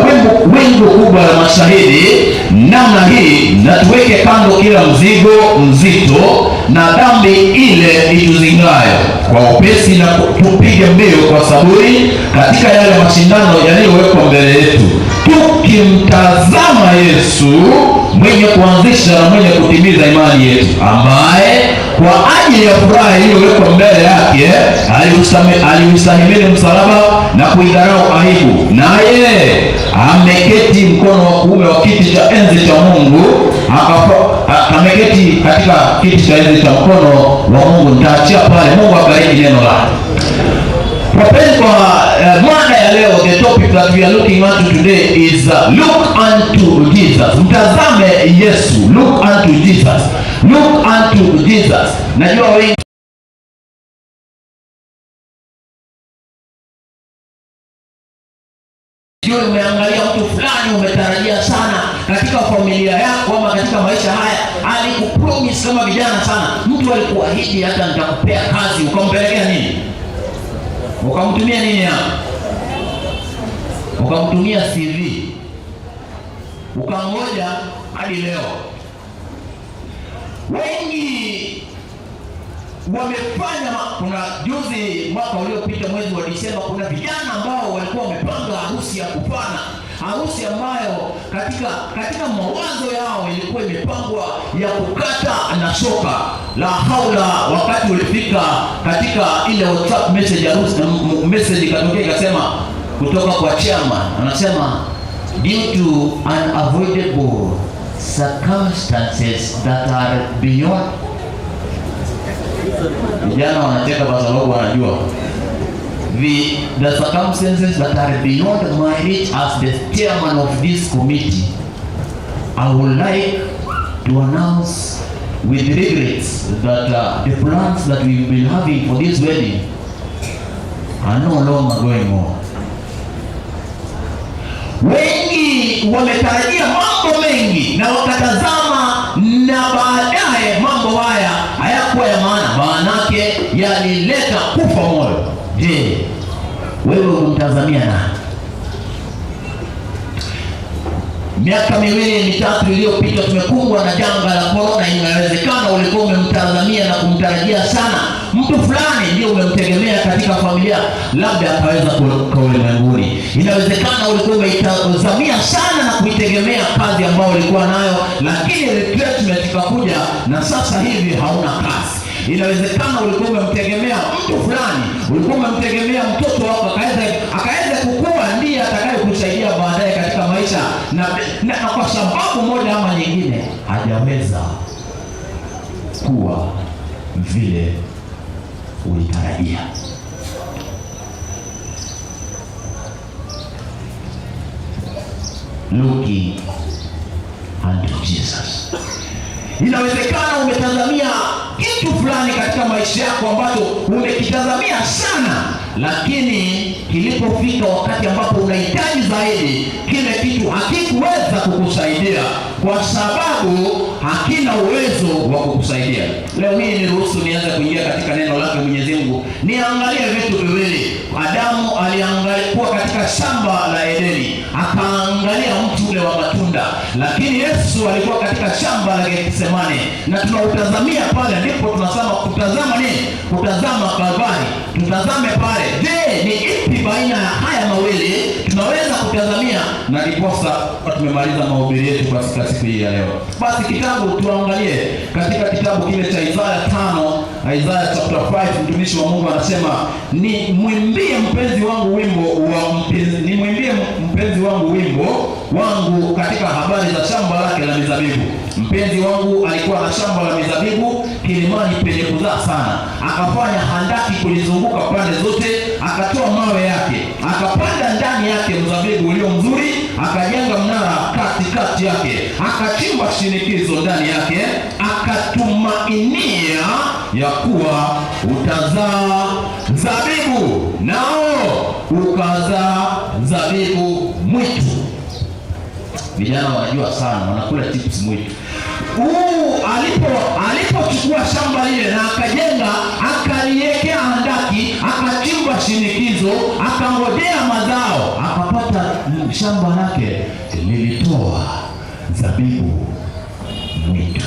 wingu kubwa la mashahidi namna hii, na tuweke kando kila mzigo mzito na dhambi ile ituzingayo kwa upesi, na tupige mbio kwa saburi katika yale mashindano yaliyowekwa mbele yetu, tukimtazama Yesu mwenye kuanzisha na mwenye kutimiza imani yetu, ambaye kwa ajili ya furaha iliyowekwa mbele yake aliustahimili msalaba na kuidharau aibu, naye ameketi mkono wa kuume wa kiti cha enzi cha Mungu." Ameketi katika kiti cha enzi cha mkono wa Mungu. Nitaachia pale. Mungu abariki neno lake. Wapendwa, mada ya leo, the topic that we are looking at today is look unto Jesus. Mtazame Yesu, look unto Jesus. Look unto Jesus. Najua wengi sio umeangalia mtu fulani umetarajia sana katika familia yako ama katika maisha haya, alikupromise kama vijana sana, mtu alikuahidi hata nitakupea kazi, ukampelekea nini? Ukamtumia nini hapo? Ukamtumia CV, ukangoja hadi leo. Wengi wamefanya kuna juzi mwaka uliopita mwezi wa Disemba, kuna vijana ambao walikuwa wamepanga harusi ya kufana, harusi ambayo katika mawazo yao ilikuwa imepangwa ya kukata na shoka. La haula, wakati ulifika katika ile WhatsApp message harusi, message ikatokea ikasema kutoka kwa chairman, anasema, "Due to unavoidable circumstances that are beyond." Vijana wanacheka kwa sababu wanajua the circumstances that are beyond my reach as the chairman of this committee, I would like to announce with regrets that the plans that we've been having for this wedding are no longer going on. Wengi wametarajia mambo mengi na wakatazama, na baadaye mambo haya hayakuwa ya maana, maanake yalileta kufa moyo. Je, wewe umemtazamia nani? Miaka 2 3 iliyopita tumekumbwa na janga la korona. Inawezekana ulikuwa umemtazamia na kumtarajia sana mtu fulani, ndio umemtegemea katika familia, labda akaweza kuondoka ulimwenguni. Inawezekana ulikuwa umeitazamia sana na kuitegemea kazi ambayo ulikuwa nayo, lakini retrenchment ikakuja na sasa hivi hauna kazi. Inawezekana ulikuwa umemtegemea mtu fulani, ulikuwa umemtegemea mtoto wako akaweza kukua, ndiye atakayekusaidia baadaye katika maisha, na kwa sababu moja ama nyingine hajaweza kuwa vile ulitarajia. Looking unto Jesus. Inawezekana umetazamia kitu fulani katika maisha yako ambacho umekitazamia sana, lakini kilipofika wakati ambapo unahitaji zaidi, kile kitu hakikuweza kukusaidia kwa sababu hakina uwezo wa kukusaidia. Leo hii niruhusu nianze kuingia katika neno lake Mwenyezi Mungu, niangalie vitu viwili. Adamu aliangalia katika shamba la Edeni, akaangalia mti ule wa matunda, lakini Yesu alikuwa katika shamba la Getsemane, na tunautazamia pale, ndipo tunasema kutazama nini? Kutazama Kalvari. Tutazame pale, je, ni ipi baina ya haya mawili tunaweza kutazamia? Na ndiposa tumemaliza mahubiri yetu katika siku hii ya leo. Basi kitabu tuangalie katika kitabu kile cha Isaya 5, Isaiah chapter 5, mtumishi wa Mungu anasema, ni mwimbie mpenzi wangu wimbo wa mpenzi, ni mwimbie mpenzi wangu wimbo wangu katika habari za shamba lake la mizabibu. Mpenzi wangu alikuwa na shamba la mizabibu kilimani penye kuzaa sana, akafanya handaki kulizunguka pande zote, akatoa mawe yake, akapanda ndani yake mzabibu ulio mzuri, akajenga mnara katikati yake, akachimba shinikizo ndani yake, akatumainia ya kuwa utazaa zabibu, nao ukazaa zabibu mwitu. Vijana wanajua sana, wanakula chips mwitu. Huu alipochukua shamba lile na akajenga, akaliwekea handaki, akachimba shinikizo, akangojea mazao, akapata shamba lake lilitoa zabibu mwitu.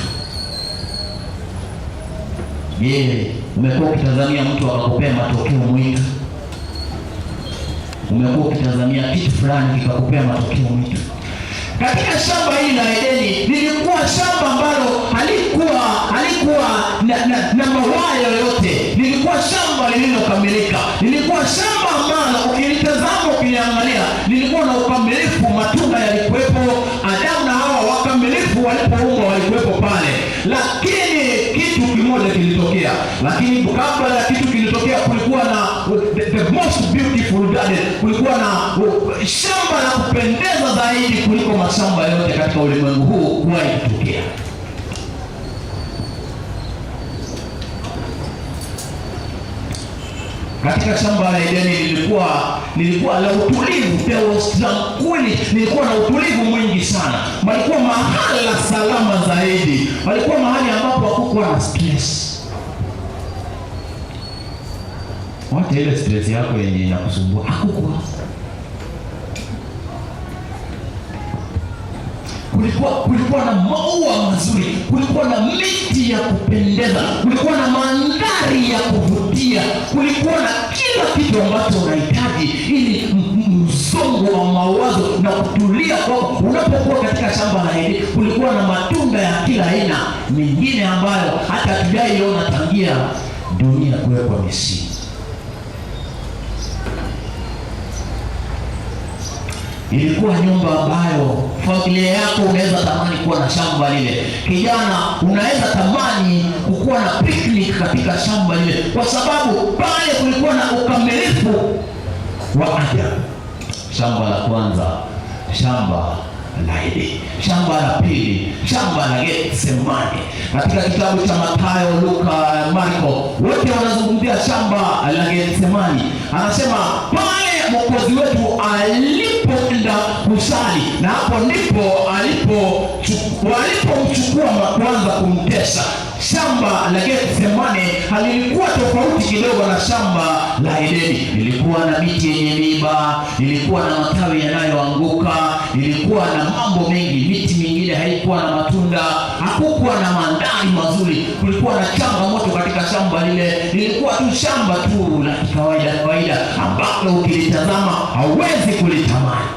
Je, umekuwa ukitazamia mtu akakupea matokeo mwitu? Umekuwa ukitazamia kitu fulani kikakupea matokeo mwitu? Katika shamba hili la Edeni lilikuwa shamba ambalo halikuwa na mawaa yoyote. Lilikuwa shamba lililokamilika. Lilikuwa shamba ambalo ukilitazama, ukiliangalia, lilikuwa na ukamilifu. Matunda yalikuwepo. Adamu na Hawa wakamilifu walipoumbwa walikuwepo pale, lakini kitu kimoja kilitokea. Lakini kabla ya kitu kilitokea, kulikuwa na the most beautiful garden, kulikuwa na shamba la kupendeza zaidi kuliko mashamba yote katika ulimwengu huu kuwahi kutokea. Katika shamba la Edeni lilikuwa la utulivu, there was tranquility, lilikuwa na utulivu mwingi sana. Palikuwa mahala salama zaidi, palikuwa mahali ambapo hakukuwa na stress. Wacha ile stress yako yenye inakusumbua, hakukuwa. Kulikuwa na maua mazuri, kulikuwa na miti ya kupendeza, kulikuwa na mandhari ya kuvutia, kulikuwa na kila kitu ambacho unahitaji ili msongo wa mawazo na kutulia kwako unapokuwa katika shamba la Edeni. Kulikuwa na matunda ya kila aina, mengine ambayo hata hatujaiona tangia dunia kuwekwa misingi. Ilikuwa nyumba ambayo familia yako unaweza tamani kuwa na shamba lile. Kijana, unaweza tamani kukuwa na picnic katika shamba lile, kwa sababu pale kulikuwa na ukamilifu wa ajabu. Shamba la kwanza, shamba la Edeni. Shamba la pili, shamba la Getsemane. Katika kitabu cha Mathayo, Luka, Marko, wote wanazungumzia shamba la Getsemane. Anasema pale Mwokozi wetu alipoenda kusali, na hapo ndipo walipomchukua kwanza kumtesa. Shamba la Getsemane halilikuwa tofauti kidogo na shamba la Edeni. Lilikuwa na miti yenye miiba, lilikuwa na matawi yanayoanguka, lilikuwa na mambo mengi. Miti mingine haikuwa na matunda, hakukuwa na mandhari mazuri, kulikuwa na changamoto katika shamba lile. Lilikuwa tu shamba tu la kawaida kawaida ambalo ukilitazama hauwezi kulitamani.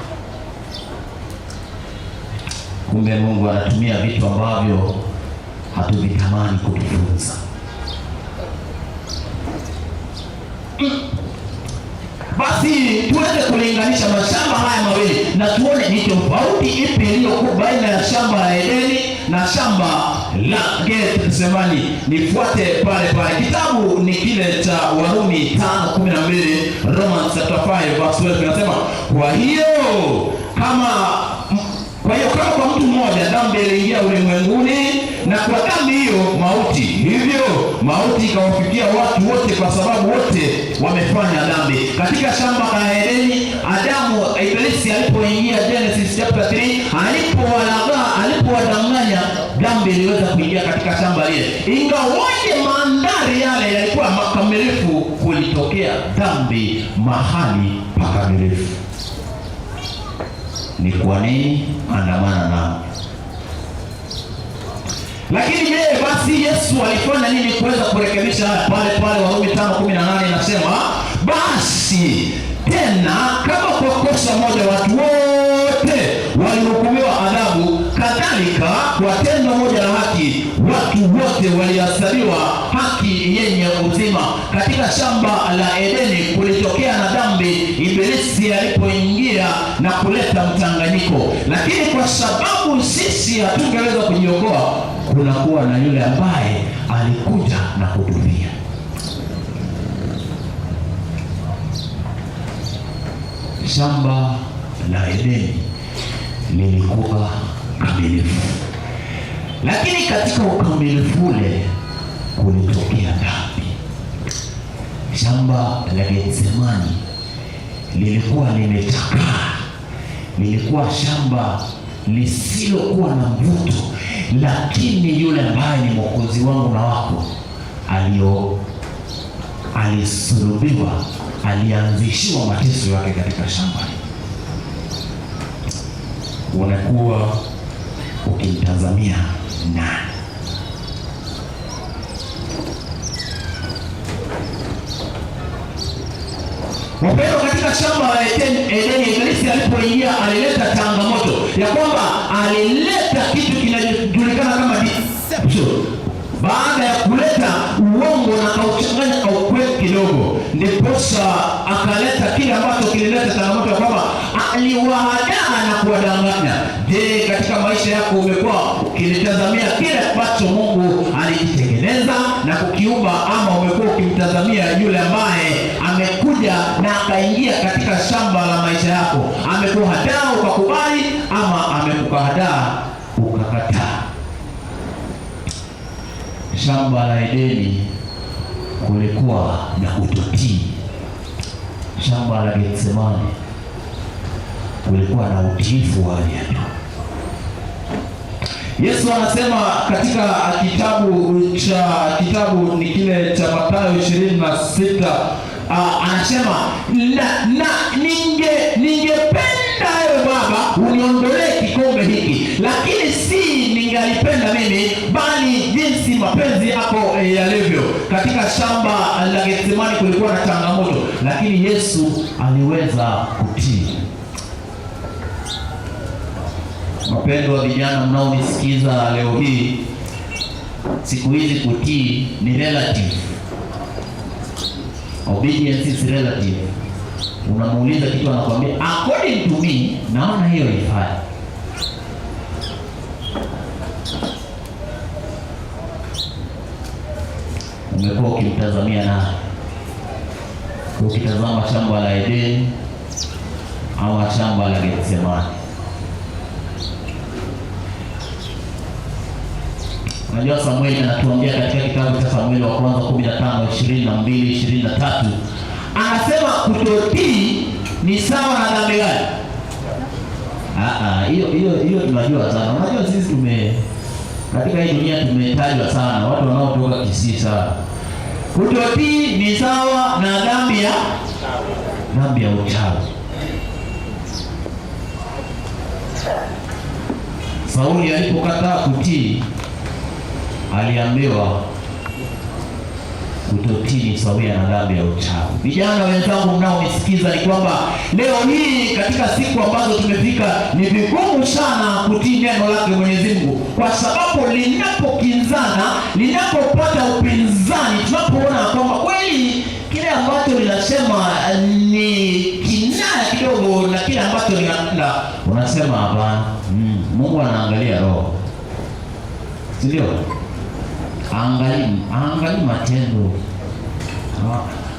Kumbe Mungu anatumia vitu ambavyo hatuvitamani kutufunza. Basi tuweze kulinganisha mashamba haya mawili na tuone ni tofauti ipi iliyokuwa baina ya shamba la Edeni na shamba la Getsemani. Nifuate pale pale, kitabu ni kile cha Warumi 5:12, Romans chapter 5 verse 12, kinasema kwa hiyo kama kwa mtu mmoja dhambi iliingia ulimwenguni, na kwa dhambi hiyo mauti, hivyo Mauti ikawafikia watu wote, kwa sababu wote wamefanya dhambi. Katika shamba la Edeni, Adamu, Ibilisi alipoingia, Genesis chapter 3, alipowalagaa, alipowadanganya, dhambi iliweza kuingia katika shamba lile. Ingawaje mandhari yale yalikuwa makamilifu, kulitokea dhambi mahali pakamilifu. Ni kwa nini? Andamana nao. Lakini je, basi Yesu alifanya nini kuweza kurekebisha haya? Pale pale Warumi 5:18 inasema, basi tena kama kwa kosa moja watu wote walihukumiwa adhabu, kadhalika kwa tendo moja la haki watu wote walihesabiwa haki yenye uzima. Katika shamba la Edeni kulitokea na dhambi, Ibilisi alipoingia na kuleta mchanganyiko, lakini kwa sababu sisi hatungeweza kujiokoa, kunakuwa na yule ambaye alikuja na kutufia. Shamba la Edeni lilikuwa kamilifu, lakini katika ukamilifu ule kulitokea dhambi. Shamba la Getsemani lilikuwa limechakaa, lilikuwa shamba lisilokuwa na mvuto, lakini yule ambaye ni mwokozi wangu na wako alisulubiwa, alianzishiwa mateso yake katika shamba. Unakuwa ukimtazamia nani? Wapendwa, katika shamba la Edeni, Ibilisi alipoingia alileta changamoto ya kwamba alileta kitu kinachojulikana kama deception. Baada ya kuleta uongo na akauchanganya kwa ukweli kidogo, ndiposa akaleta kile ambacho kilileta changamoto ya kwamba aliwahadaa na kuwadanganya. Je, katika maisha yako umekuwa ukilitazamia kile ambacho Mungu alikitengeneza na kukiumba, ama umekuwa ukimtazamia yule ambaye amekuja na akaingia katika shamba la maisha yako? Amekuhadaa ukakubali, ama amekuhadaa ukakataa? Shamba la Edeni kulikuwa na kutotii. Shamba la Getsemani kulikuwa na utiifu wa hali ya juu. Yesu anasema katika kitabu ni kile cha Mathayo 26, anasema na ningependa ewe Baba uniondolee kikombe hiki, lakini si ningalipenda mimi, bali jinsi mapenzi yako yalivyo. Katika shamba la Getsemani kulikuwa na changamoto, lakini Yesu aliweza kutii. Wapendwa vijana mnaonisikiza leo hii, siku hizi kutii ni relative. Obedience is relative. Unamuuliza kitu anakuambia according to me, naona hiyo ifai. Umekuwa ukimtazamia nani? Ukitazama shamba la Edeni ama shamba la Getsemani? Unajua Samueli anatuambia katika kitabu cha Samueli wa kwanza 15:22, 23, anasema kutotii ni sawa na dhambi gani? Hiyo tunajua sana. Unajua sisi katika hii dunia tumetajwa sana, watu wanaotoka Kisii sana. Kutotii ni sawa na dhambi ya uchawi. Sauli alipokataa kutii, aliambiwa kutotii ni sawia na dhambi ya uchawi. Vijana wenzangu mnaonisikiza, ni kwamba leo hii katika siku ambazo tumefika ni vigumu sana kutii neno lake Mwenyezi Mungu, kwa sababu linapokinzana, linapopata upinzani, tunapoona kwamba kweli kile ambacho linasema ni kinaya kidogo na kile ambacho linatenda, unasema hapana. Mungu anaangalia roho, si ndio? Angali matendo,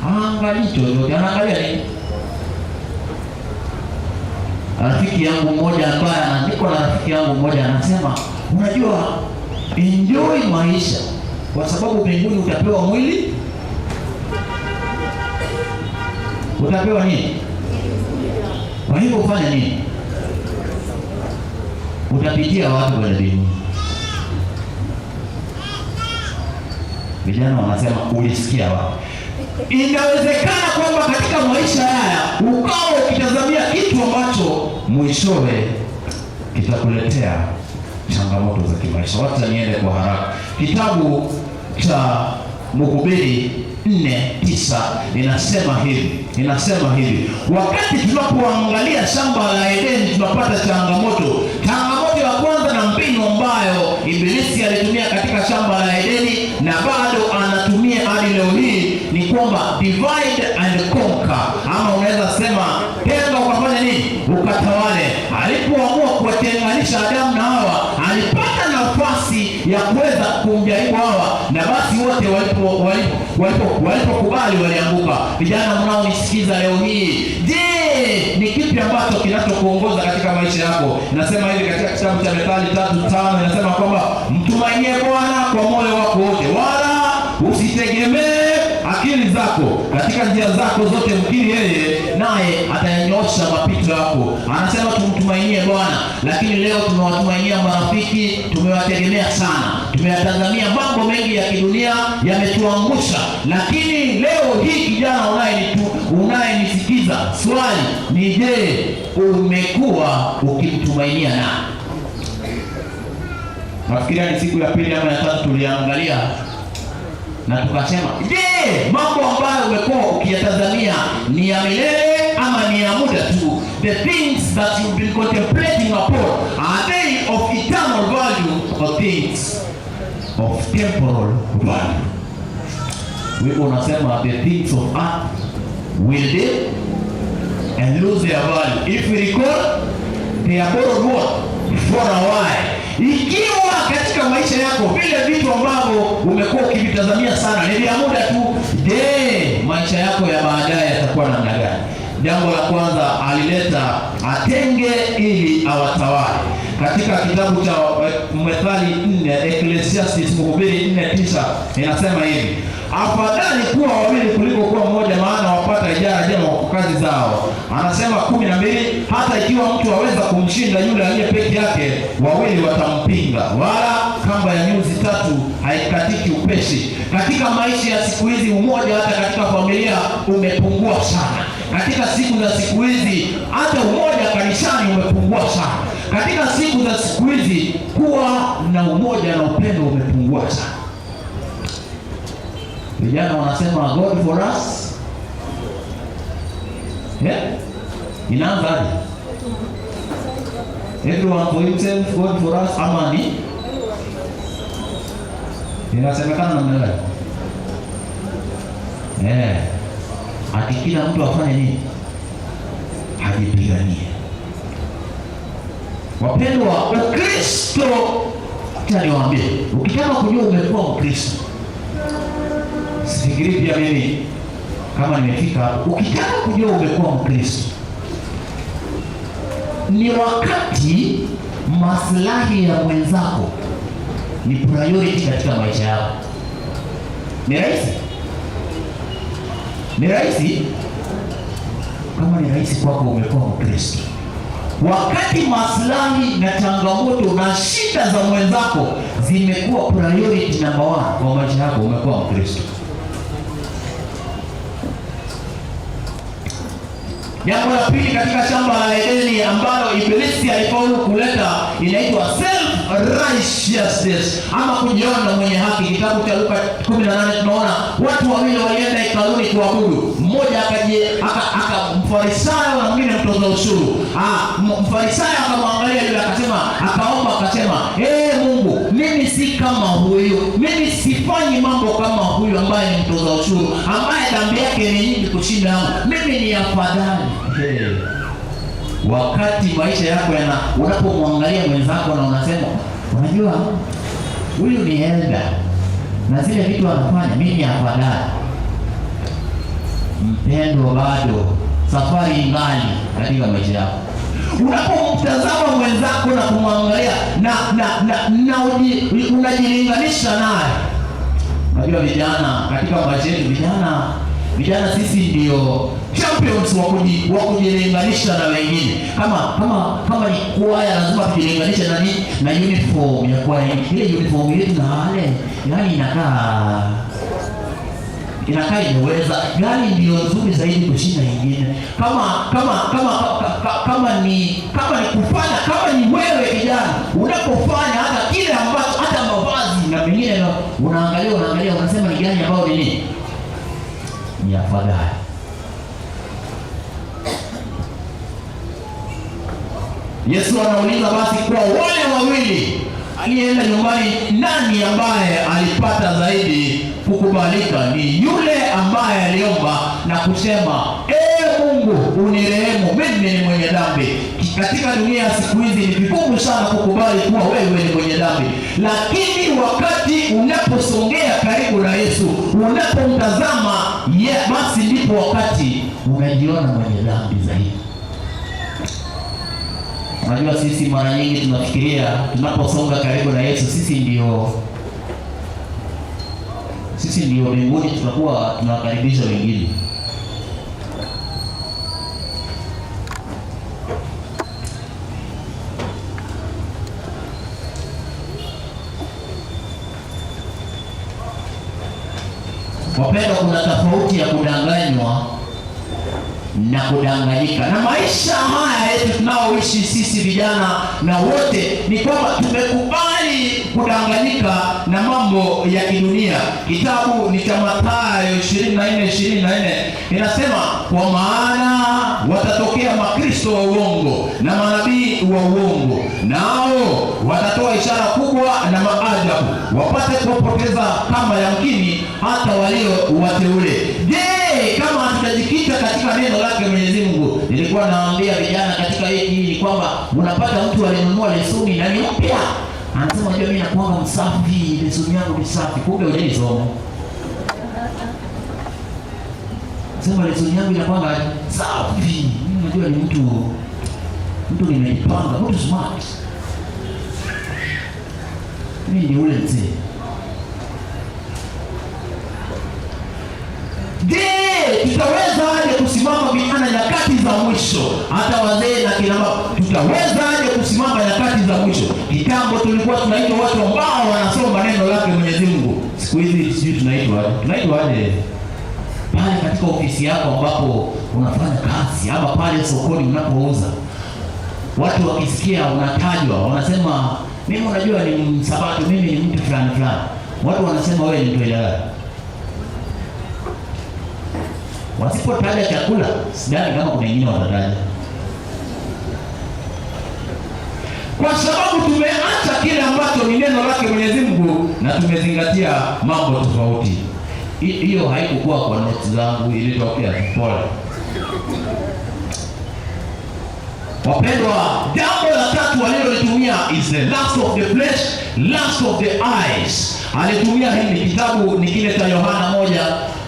angali chochote, anaangalia nini? Rafiki yangu mmoja ambaye anaandikwa na rafiki yangu mmoja anasema, unajua enjoy maisha, Kwa sababu mbinguni utapewa mwili, utapewa nini? Kwa hivyo ufanye nini? Utapitia wapi kwenye mbinguni? Vijana wanasema ulisikia wapi? Inawezekana kwamba katika maisha haya ukawa ukitazamia kitu ambacho mwishowe kitakuletea changamoto za kimaisha. Wacha niende kwa haraka. Kitabu cha Mhubiri 4:9 inasema hivi, inasema hivi: wakati tunapoangalia shamba la Edeni tunapata changamoto. Changamoto ya kwanza na mbinu ambayo Ibilisi alitumia katika shamba la Edeni na bado anatumia hadi leo hii ni kwamba divide and conquer, ama unaweza sema tenga ukafanya nini? Ukatawale. Alipoamua kuwatenganisha Adamu na Hawa, alipata nafasi ya kuweza kumjaribu Hawa, na basi wote walipokubali walianguka. Vijana mnaonisikiza leo hii, je, ni kipi ambacho kinachokuongoza katika maisha yako? Nasema hivi katika kitabu cha Methali 3:5 inasema kwamba mtumainie Bwana kwa moyo wako wote, wala usitegemee akili zako. Katika njia zako zote mkiri yeye, naye atayanyosha mapito yako. Anasema tumtumainie Bwana, lakini leo tumewatumainia marafiki, tumewategemea sana, tumeyatazamia mambo mengi ya kidunia yametuangusha. Lakini leo hii kijana unayenisikiza, swali ni je, umekuwa ukimtumainia nani? Nafikiria ni siku ya pili ama ya tatu tuliangalia na tukasema, je, mambo ambayo umekuwa ukiyatazamia ni ya milele ama ni ya muda tu? The things that you've been contemplating upon, are they of eternal value or things of temporal value? Wimbo unasema the things of earth will dim and lose their value. If we recall, they are borrowed what? For a while. Ikiwa katika maisha yako vile vitu ambavyo umekuwa ukivitazamia sana ni vya muda tu, je, maisha yako ya baadaye yatakuwa namna gani? Jambo la kwanza alileta atenge ili awatawale. Katika kitabu cha Methali 4, Ecclesiastes, Mhubiri 4:9 inasema hivi: afadhali kuwa wawili kuliko kuwa mmoja, maana wapata ijara njema kwa kazi zao. Anasema 12, hata ikiwa mtu aweza kumshinda yule aliye peke yake, wawili watampinga, wala kamba ya nyuzi tatu haikatiki upesi. Katika maisha ya siku hizi umoja hata katika familia umepungua sana. Katika siku za siku hizi hata umoja kanisani umepungua sana. Katika siku za siku hizi kuwa na umoja na upendo umepungua sana. Vijana wanasema God for us. Yeah? Inaanza aje? Everyone for himself, God for us, ama ni inasemekana namna gani? Ati kila mtu afanye nini? Ajipiganie. Wapendwa, Ukristo, acha niwaambie, ukitaka kujua umekuwa Mkristo, sifikiri pia mimi kama nimefika hapo. Ukitaka kujua umekuwa Mkristo ni wakati maslahi ya mwenzako ni priority katika maisha yako. Ni rahisi? Ni rahisi? Kama ni rahisi kwako, umekuwa Mkristo. Wakati maslahi na changamoto na shida za mwenzako zimekuwa priority number one kwa maisha yako, umekuwa Mkristo. Jambo la pili katika shamba la Edeni ambalo Ibilisi alifaulu kuleta inaitwa self righteousness, ama kujiona mwenye haki. Kitabu cha Luka 18 tunaona watu wawili walienda hekaluni kuabudu, mmoja aka mfarisayo na mwingine mtoza ushuru. Mfarisayo akamwangalia yule akasema, akaomba akasema, Mungu, mimi si kama huyu, mimi sifanyi mambo kama huyu ambaye ni mtoza ushuru, ambaye dhambi yake ni nyingi kushinda yangu, mimi ni afadhali. Hey. Wakati maisha yako yana, unapomwangalia mwenzako na unasema, unajua huyu ni elder na zile vitu anafanya, mimi afadhali. Mpendo, bado safari ingali katika maisha yako. Unapomtazama mwenzako na kumwangalia na unajilinganisha naye, Unajua vijana katika maisha yetu, vijana sisi ndio champions wa kujilinganisha na wengine. Kama ni kwaya, lazima tujilinganishe na nini? Na uniform ya kwaya. Ile uniform yetu na wale, yani inakaa imeweza, gari ndio nzuri zaidi kushinda ingine. Kama ni kufanya, kama ni wewe kijana unapofanya hata kile ambacho, hata mavazi na mengine, na unaangalia unasema ni gani ambayo ni nini ni afadhali. Yesu anauliza basi, kwa wale wawili aliyeenda nyumbani, nani ambaye alipata zaidi kukubalika? Ni yule ambaye aliomba na kusema, Ee Mungu unirehemu, mimi ni mwenye dhambi. Katika dunia siku hizi ni vigumu sana kukubali kuwa wewe ni mwenye dhambi, lakini wakati unaposongea karibu na Yesu, unapomtazama basi ndipo wakati unajiona mwenye dhambi zaidi. Unajua sisi mara nyingi tunafikiria tunaposonga karibu na Yesu sisi ndio mbinguni tutakuwa tunawakaribisha wengine. Wapendwa, kuna tofauti ya kudanganywa na kudanganyika. Na maisha haya yetu tunaoishi sisi vijana na wote ni kwamba tumekubali kudanganyika na mambo ya kidunia. Kitabu ni cha Mathayo 24:24 inasema, kwa maana watatokea makristo wa uongo na manabii wa uongo, nao watatoa ishara kubwa na maajabu, wapate kuwapoteza kama yamkini hata walio wateule. Je, kama hatutajikita katika neno lake Mwenyezi Mungu? Nilikuwa naambia vijana katika hiki ni kwamba unapata mtu alinunua lesoni na ni mpya, anasema unajua mimi nakuanga msafi, lesoni yangu ni safi, kumbe hujaisoma. Sema lesoni yangu inakuanga safi, mimi najua ni mtu nimejipanga, mtu smart, mimi ni ule mzee. Je, tutaweza aje kusimama vijana nyakati za mwisho? Hata wazee na kina mama, tutaweza aje kusimama nyakati za mwisho? Kitambo tulikuwa tunaitwa watu ambao wanasoma neno lake Mwenyezi Mungu. Siku hizi sijui tunaitwa aje. Tunaitwa aje? Pale katika ofisi yako ambapo unafanya kazi, ama pale sokoni unapouza, watu wakisikia unatajwa wanasema, mimi unajua ni msabato, mimi ni mtu fulani fulani. Watu wanasema wewe ni mtu aina. Wasipotaja chakula, sidhani kama kuna wengine watataja, kwa sababu tumeacha kile ambacho ni neno lake Mwenyezi Mungu na tumezingatia mambo tofauti. Hiyo haikukuwa kwa notes zangu, ilitokea pole. Wapendwa, jambo la tatu alilolitumia is the lust of the flesh, lust of the eyes. Alitumia hili kitabu ni kile cha Yohana 1,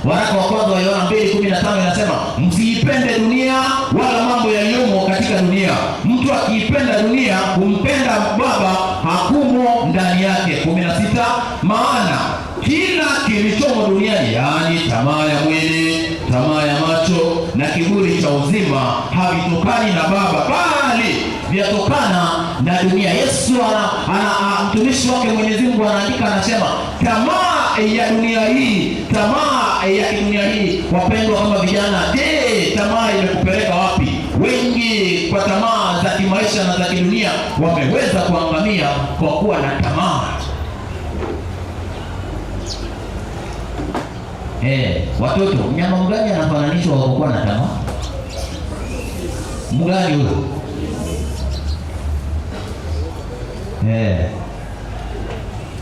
waraka wa kwanza wa Yohana 2:15 inasema, msiipende dunia wala mambo yaliyomo katika dunia. Mtu akiipenda dunia, kumpenda Baba hakumo ndani yake. 16, maana kila kilichomo duniani, yaani tamaa ya mwili, tamaa ya macho na kiburi cha uzima, havitokani na Baba, bali vyatokana na dunia. Yesu mtumishi wake Mwenyezi Mungu anaandika, anasema tamaa ya dunia hii, tamaa ya dunia hii. Wapendwa kama vijana, je, tamaa imekupeleka wapi? Wengi kwa tamaa za kimaisha na za kidunia wameweza kuangamia kwa kuwa na tamaa. Watoto, mnyama mgani anafananishwa kwa kuwa na tamaa? Mgani huyo?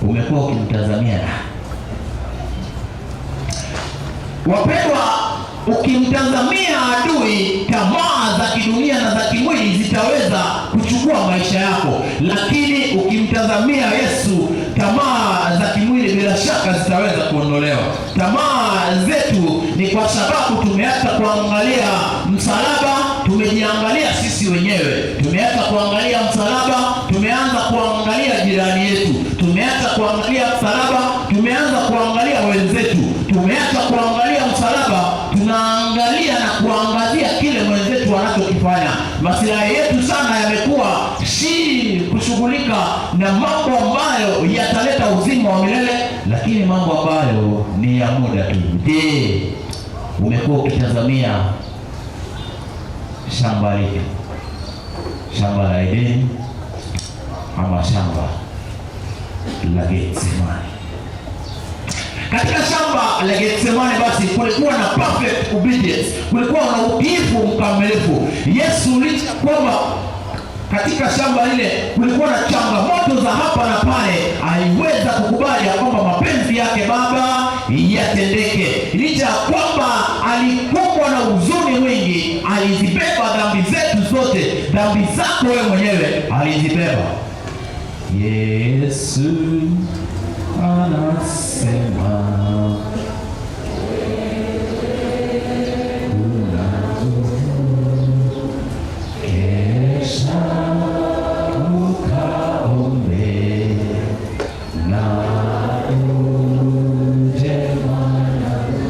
Umekuwa ukimtazamia. Wapendwa, ukimtazamia adui, tamaa za kidunia na za kimwili zitaweza kuchukua maisha yako, lakini ukimtazamia Yesu, tamaa za kimwili bila shaka zitaweza kuondolewa. Tamaa zetu ni kwa sababu tumeacha kuangalia msalaba, tumejiangalia sisi wenyewe. Tumeacha kuangalia msalaba, tumeanza kuangalia jirani yetu. Tumeacha kuangalia msalaba, tumeanza kuangalia wenzetu. Masilahi yetu sana yamekuwa si kushughulika na mambo ambayo yataleta uzima wa milele, lakini mambo ambayo ni ya muda tu. Je, umekuwa ukitazamia shamba lipi? Shamba la Edeni ama shamba la Getsemani? Katika shamba la Getsemani basi kulikuwa na perfect obedience, kulikuwa na utiifu mkamilifu. Yesu, licha kwamba katika shamba lile kulikuwa na changamoto za hapa na pale, aliweza kukubali ya kwamba mapenzi yake Baba yatendeke. Licha ya kwamba alikumbwa na huzuni mwingi, alizibeba dhambi zetu zote, dhambi zako wewe mwenyewe alizibeba. Yesu anasema kuna kesha ukaombe na uje mwanangu.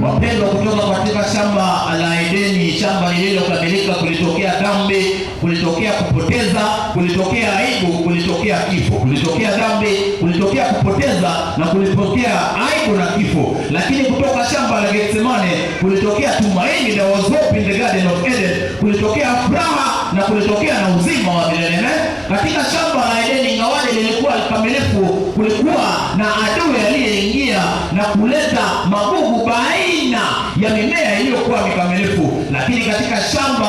Wapendwa, kutoka katika shamba la Edeni, shamba lililokamilika, kulitokea dhambi, kulitokea kupoteza, kulitokea aibu, kulitokea kifo. Kulitokea dhambi, kulitokea kupoteza na kulitokea aibu na kifo. Lakini kutoka shamba la Getsemane kulitokea tumaini, there was hope in the Garden of Eden. Kulitokea furaha na kulitokea na uzima wa milele. Amen. Katika shamba la Edeni, ingawaje lilikuwa kamilifu, kulikuwa na adui aliyeingia na kuleta magugu baina ya mimea iliyokuwa mikamilifu. Lakini katika shamba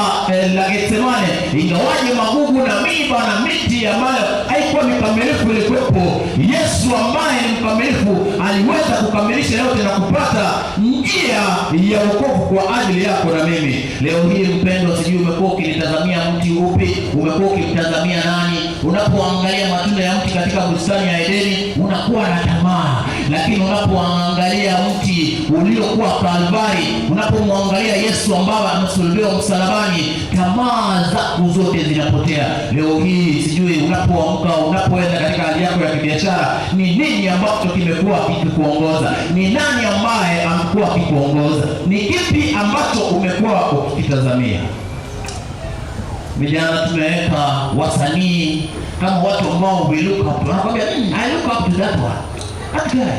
la Getsemane, ingawaje magugu na miiba na miti ambayo haikuwa mikamilifu ilikuwepo, Yesu ambaye ni mkamilifu aliweza kukamilisha yote na kupata njia ya wokovu kwa ajili yako na mimi. Leo hii mpendwa, sijui umekuwa ukilitazamia mti upi, umekuwa ukimtazamia nani? Unapoangalia matunda ya mti katika bustani ya Edeni unakuwa na tamaa, lakini unapoangalia mti uliokuwa Kalvari, unapomwangalia Yesu ambaye amesulubiwa msalabani, tamaa zako zote zinapotea. Leo hii sijui unapoamka, unapoenda katika hali yako ya kibiashara, ni nini ambacho kimekuwa kikikuongoza? Ni nani ambaye amekuwa akikuongoza? Ni kipi ambacho umekuwa ukikitazamia? Vijana tumeweka wasanii kama watu ambao we look up to. Wanakwambia, I look up to that one. That guy.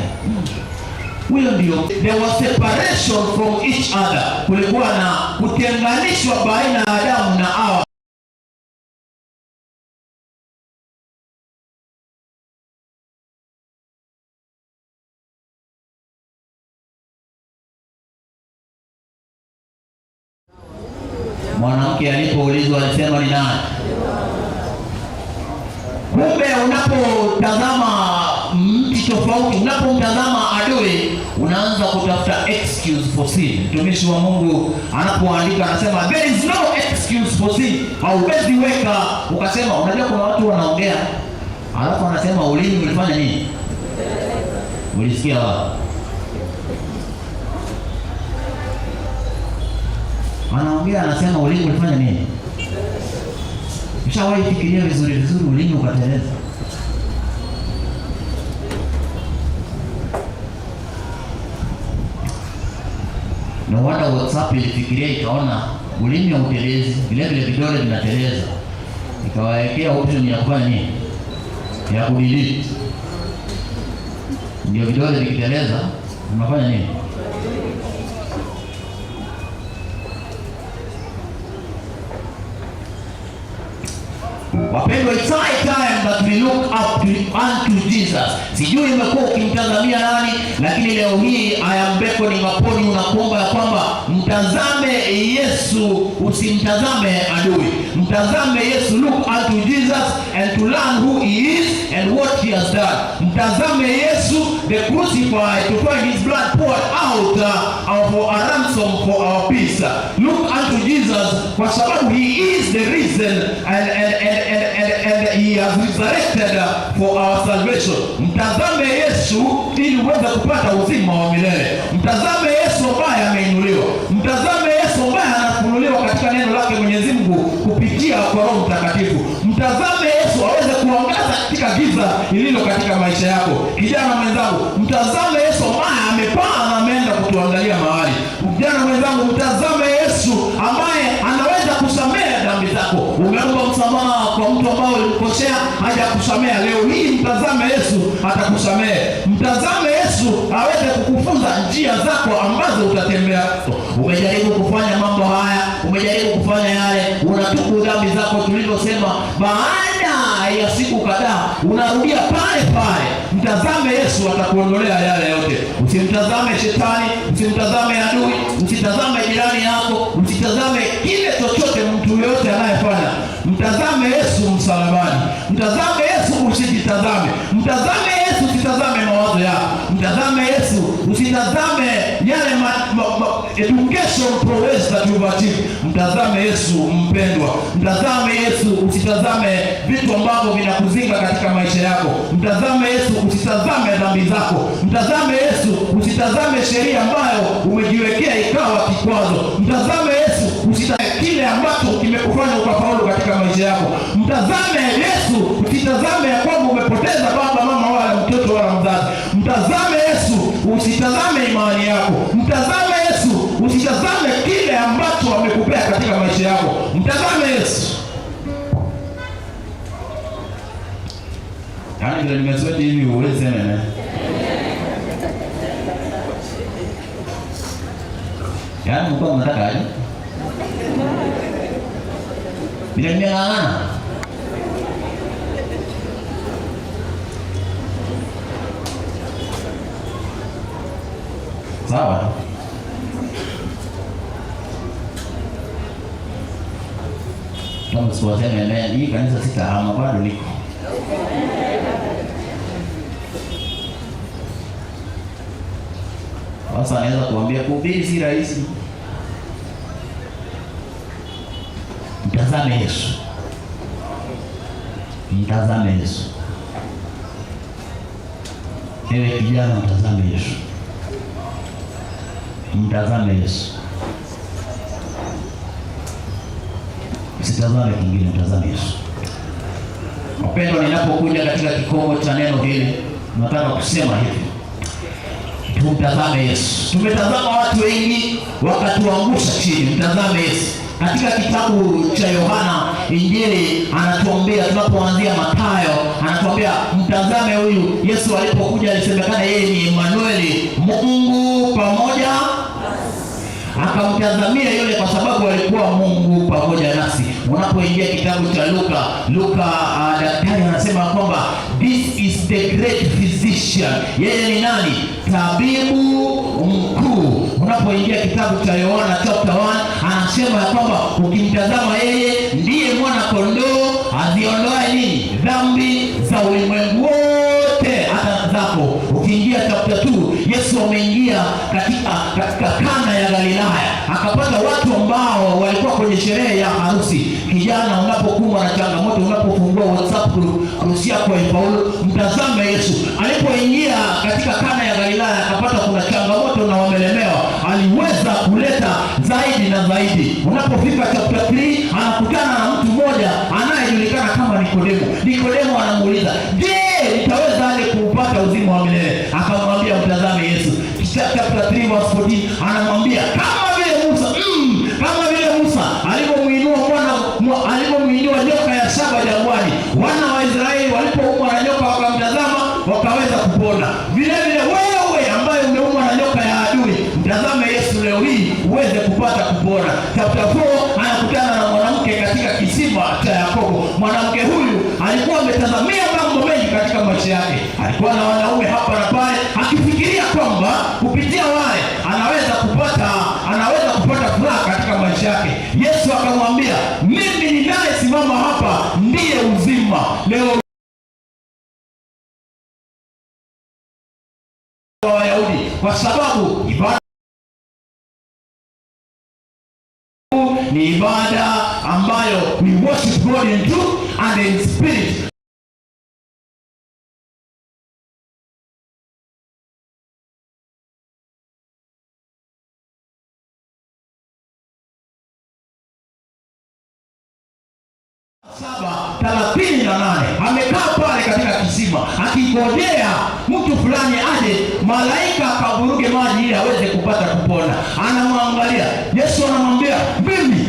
Huyo ndio. There was separation from each other. Kulikuwa na kutenganishwa baina ya Adamu na Hawa. Mwanamke alipoulizwa alisema ni nani? Kumbe unapotazama mti tofauti, unapomtazama adui, unaanza kutafuta excuse for sin. Mtumishi wa Mungu anapoandika anasema there is no excuse for sin. Hauwezi weka ukasema, unajua kuna watu wanaongea alafu anasema ulimi ulifanya nini? Ulisikia wapi? Anaongea anasema ulimi ulifanya nini? Ushawahi fikiria vizuri vizuri ulimi ukateleza? No wonder WhatsApp ilifikiria ikaona ulimi hautelezi, vile vile vidole vinateleza, ikawawekea option ya kufanya nini? Ya kudelete. Ndio vidole vikiteleza unafanya nini? Wapendwa, it's high time that we look up unto Jesus. Sijui umekuwa ukimtazamia nani, lakini leo hii I am beckoning upon you na kuomba ya kwamba mtazame Yesu, usimtazame adui. Mtazame Yesu, look unto Jesus and to learn who he is and what he has done. Mtazame Yesu the crucified, to find his blood poured out for a ransom for our peace. Look unto Jesus kwa sababu he is the reason and he has resurrected for our salvation. Mtazame Yesu ili uweze kupata uzima wa milele. Mtazame Yesu ambaye ameinuliwa. Mtazame Yesu ambaye anafunuliwa katika neno lake Mwenyezi Mungu kupitia kwa Roho Mtakatifu. Mtazame Yesu aweze kuangaza katika giza lililo katika maisha yako. Kijana mwenzangu, mtazame Yesu ambaye amepaa na ameenda kutuandalia mahali. Kijana mwenzangu, mtazame Yesu ambaye anaweza kusamehe dhambi zako. Umeomba msamaha kwa mtu ambaye ulimkosea, hajakusamea. Leo hii mtazame Yesu, atakusamehe. Mtazame Yesu aweze kukufunza njia zako ambazo utatembea. Umejaribu kufanya mambo haya, umejaribu kufanya yale, unatubu dhambi zako tulivyosema, baada ya siku kadhaa unarudia pale pale. Mtazame Yesu, atakuondolea yale yote. Usimtazame shetani, usimtazame adui, usitazame jirani yako, usitazame kile chochote mtu yoyote anayefanya. Mtazame Yesu msalabani, mtazame Yesu, usijitazame. Mtazame Yesu, usitazame mawazo yako. Mtazame Yesu, usitazame yale education prowess that you've achieved. Mtazame Yesu mpendwa, mtazame Yesu, usitazame vitu ambavyo vinakuzinga katika maisha yako. Mtazame Yesu, usitazame dhambi zako. Mtazame Yesu, usitazame sheria ambayo umejiwekea ikawa kikwazo. Mtazame Yesu, usitazame kile ambacho kimekufanya ukafaulu katika maisha yako. Mtazame Yesu, usitazame ya kwamba umepoteza baba, mama, wala mtoto wala mzazi. Mtazame Yesu, usitazame imani yako. Mtazame Yesu, usitazame kile ambacho amekupea katika maisha yako. Mtazame Yesu. Yaani vile nimesweti hivi uweze sema. Yaani mlikuwa mnataka aje? Bila nimeng'ang'ana. Sawa. Kama siwaseme amen, hii kanisa sitahama, bado niko. Sasa anaweza kuambia kuhubiri si rahisi. Mtazame Yesu, mtazame Yesu. Ewe kijana, mtazame Yesu, mtazame Yesu, usitazame kingine, mtazame Yesu. Wapendwa, ninapokuja katika kikomo cha neno hili, nataka kusema hivi: tumtazame Yesu. Tumetazama watu wengi wakatuangusha chini, mtazame Yesu. Katika kitabu cha Yohana Injili anatuambia, tunapoanzia Mathayo anatuambia mtazame huyu Yesu. Alipokuja alisemekana yeye ni Emanueli, Mungu pamoja, akamtazamia yule kwa sababu alikuwa Mungu pamoja nasi. Unapoingia kitabu cha Luka, daktari anasema kwamba this is the great physician. Yeye ni nani? Tabibu mkuu. Unapoingia kitabu cha Yohana chapter 1 anasema ya kwamba ukimtazama yeye ndiye mwana kondoo aziondoaye nini? Dhambi za ulimwengu wote, hata zako. Ukiingia chapter 2, Yesu ameingia katika Kana ya Galilaya, akapata watu ambao walikuwa kwenye sherehe ya harusi. Kijana, unapokumbwa na changamoto, unapofungua WhatsApp group, harusi yako haifaulu, mtazame Yesu. Alipoingia katika Kana ya Galilaya, akapata kuna changamoto na wamelemewa, aliweza kuleta zaidi na zaidi. Unapofika chapter 3, anakutana na mtu mmoja anayejulikana kama Nikodemo. Nikodemo anamuuliza, je, nitaweza aje kuupata uzima wa milele? Akamwambia mtazame Yesu. Chapter 3 verse 14 anamwambia kama vile Musa alivyomuinua mwana alivyomuinua nyoka ya shaba jangwani, wana wa Israeli walipoumwa na nyoka wakamtazama wakaweza kupona. Vile vile wewe ambaye umeumwa na nyoka ya adui, mtazame Yesu leo hii uweze kupata kupona. Chapter 4 anakutana na mwanamke katika kisima cha Yakobo. Mwanamke huyu alikuwa ametazamia mambo mengi katika maisha yake, alikuwa na wanaume hapa na pale, akifikiria kwamba kupitia wale anaweza kupata furaha katika maisha yake. Yesu akamwambia, mimi ninayesimama hapa ndiye uzima. Leo Wayahudi, kwa sababu ibada ni ibada ambayo we worship God in truth and in spirit. 7:38 amekaa pale katika kisima akingojea mtu fulani aje, malaika akavuruge maji ili aweze kupata kupona. Anamwangalia Yesu, anamwambia, "Mimi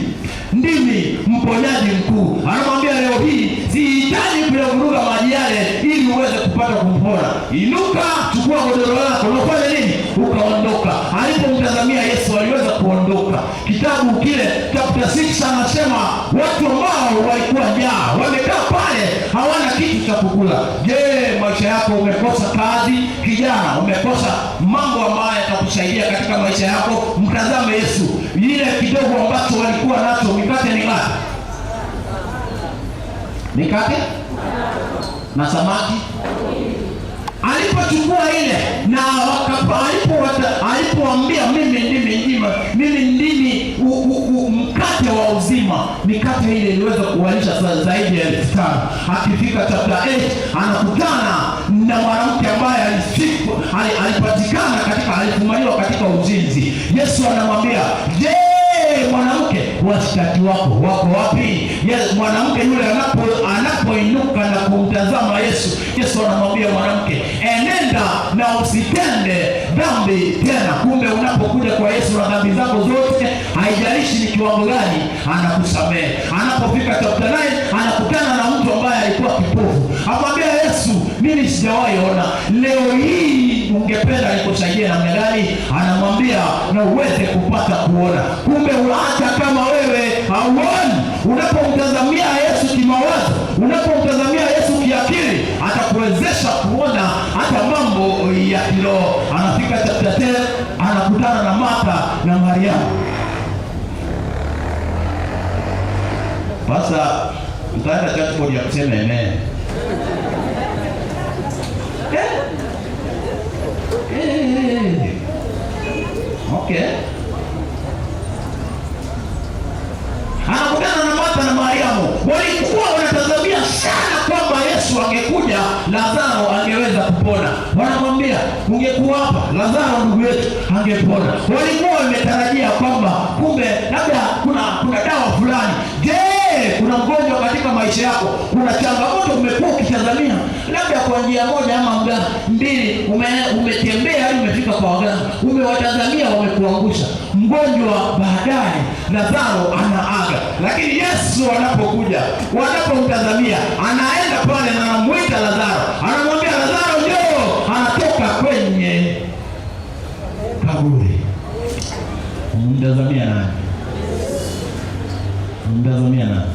ndimi mponyaji mkuu." Anamwambia, "Leo hii sihitaji kuyavuruga maji yale ili uweze kupata kupona. Inuka, chukua godoro lako na ufanye nini? Ukaondoka." Alipomtazamia Yesu aliweza kuondoka. Kitabu kile chapter 6 anasema watu ambao walikuwa njaa wamekaa pale hawana kitu cha kukula. Je, maisha yako umekosa kazi, kijana, umekosa mambo ambayo yatakusaidia katika maisha yako? Mtazame Yesu. Ile kidogo ambacho walikuwa nacho, mikate ni ngapi? Mikate na samaki. Alipochukua ile na alipoambia, "Mimi ndimi ndima, mimi ndimi mkate wa uzima," mikate ile iliweza kuwalisha zaidi ya 5,000. Akifika chapter 8 anakutana na mwanamke ambaye alipatikana katika, alifumaniwa katika uzinzi. Yesu anamwambia, "Je, mwanamke, washtaki wako wako wapi?" Mwanamke yule anapoinuka na kumtazama Yesu, Yesu anamwambia, "Mwanamke, enenda na usitende dhambi tena." Kumbe unapokuja kwa Yesu na dhambi zako zote, haijalishi ni kiwango gani, anakusamehe. Anapofika chapter 9 anakutana na mtu ambaye alikuwa kipofu, amwambia Yesu, "Mimi sijawahi ona, leo hii ungependa nikusaidie namna gani?" Anamwambia, "Na uweze kupata kuona." Kumbe hata kama wewe hauoni, unapomtazamia Yesu kimawazo, unapomtazamia Yesu kiakili, atakuwezesha kuona hata mambo ya kiroho. Anafika chapter 10 anakutana na Martha na Mariamu. Sasa mtaenda chatboard ya kusema amen. Eh? Eh. Okay. Anakutana na Martha na Mariamu. Walikuwa wanatazamia sana kwamba Yesu angekuja, Lazaro angeweza kupona. Wanamwambia, "Ungekuwa hapa, Lazaro ndugu yetu angepona." Walikuwa wametarajia kwamba kumbe labda kuna dawa fulani. Je, kuna mgonjwa katika maisha yako? Kuna changamoto umekuwa ukitazamia, labda kwa njia moja ama mbili, umetembea hadi umefika kwa waganga, umewatazamia, wamekuangusha. Mgonjwa baadaye Lazaro anaaga, lakini Yesu anapokuja, wanapomtazamia, anaenda pale na anamuita Lazaro, anamwambia, "Lazaro, njoo." Anatoka kwenye kaburi. Umemtazamia nani? Umemtazamia nani?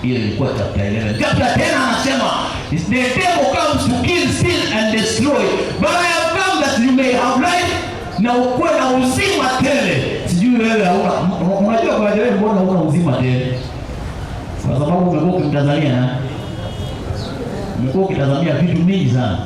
Hiyo ilikuwa chapter 11. Chapter 10 anasema, "The devil comes to kill, steal and destroy. But I have come that you may have life na ukuwe na uzima tele." Sijui wewe hauna, unajua kwa wewe mbona huna uzima tele? Kwa sababu umekuwa ukimtazamia na umekuwa ukitazamia vitu mingi sana.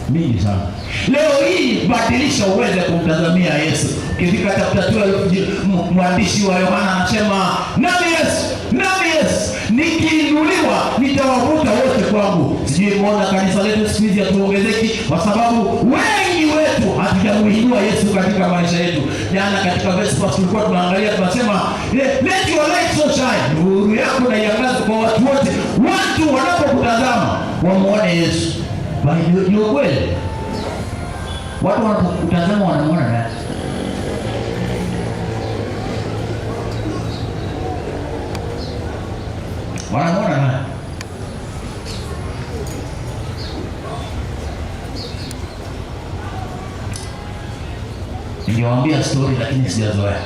Mingi sana. Leo hii badilisha uweze kumtazamia Yesu. Ukifika chapter 12 mwandishi wa Yohana anasema, "Nami Yesu, nami Yesu nikiinuliwa nitawavuta wote kwangu." Sijui mbona kanisa letu siku hizi hatuongezeki, kwa sababu wengi wetu hatujamuinua Yesu katika maisha yetu. Jana katika Vespers tulikuwa tunaangalia tunasema, "Let your light so shine," nuru yako na iangaze kwa watu wote. Watu wanapokutazama wamuone Yesu. Bali ni ukweli. Watu wanapokutazama wanamuona nani? Wanamuona nani? Ningewaambia story lakini sijazoea.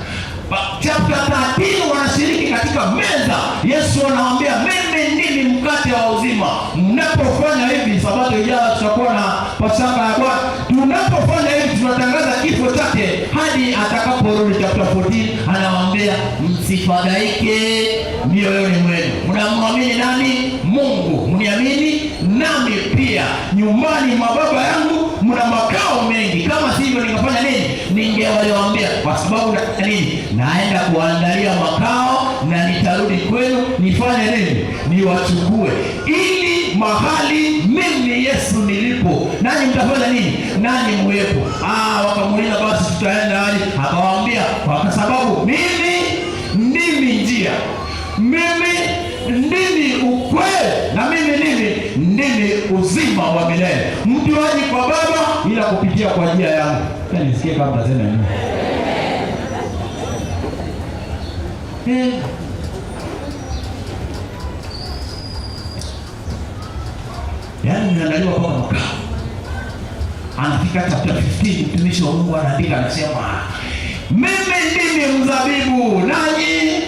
Chapter 13 wanashiriki katika meza. Yesu anawaambia, "Mimi ndimi mkate wa uzima." Mnapofanya hivi, Sabato ijayo tutakuwa na Pasaka ya Bwana. Tunapofanya hivi tunatangaza kifo chake hadi atakaporudi. Chapter 14 anawaambia, "Msifadhaike mioyoni mwenu. Mnamwamini nani? Mungu. Mniamini nami pia. Nyumbani mwa Baba yangu mna makao mengi. Kama sivyo ningefanya nini? Ningewaambia. Kwa sababu na nini? Naenda kuandalia makao na nitarudi kwenu nifanye nini? Niwachukue, ili mahali mimi Yesu nilipo nanyi mtafanya nini? Nanyi muwepo." Wakamuuliza, "Basi tutaenda hadi?" Akawaambia, "Kwa sababu mimi njia, mimi ndimi ukweli, na mimi ndimi uzima wa milele. Mtu haji kwa Baba ila kupitia kwa njia yangu. Nisikie kama mtasema nini. Yaani mmeandaliwa mpaka makao. Anafika chapter 15, mtumishi wa Mungu anaandika, anasema mimi ndimi mzabibu nanyi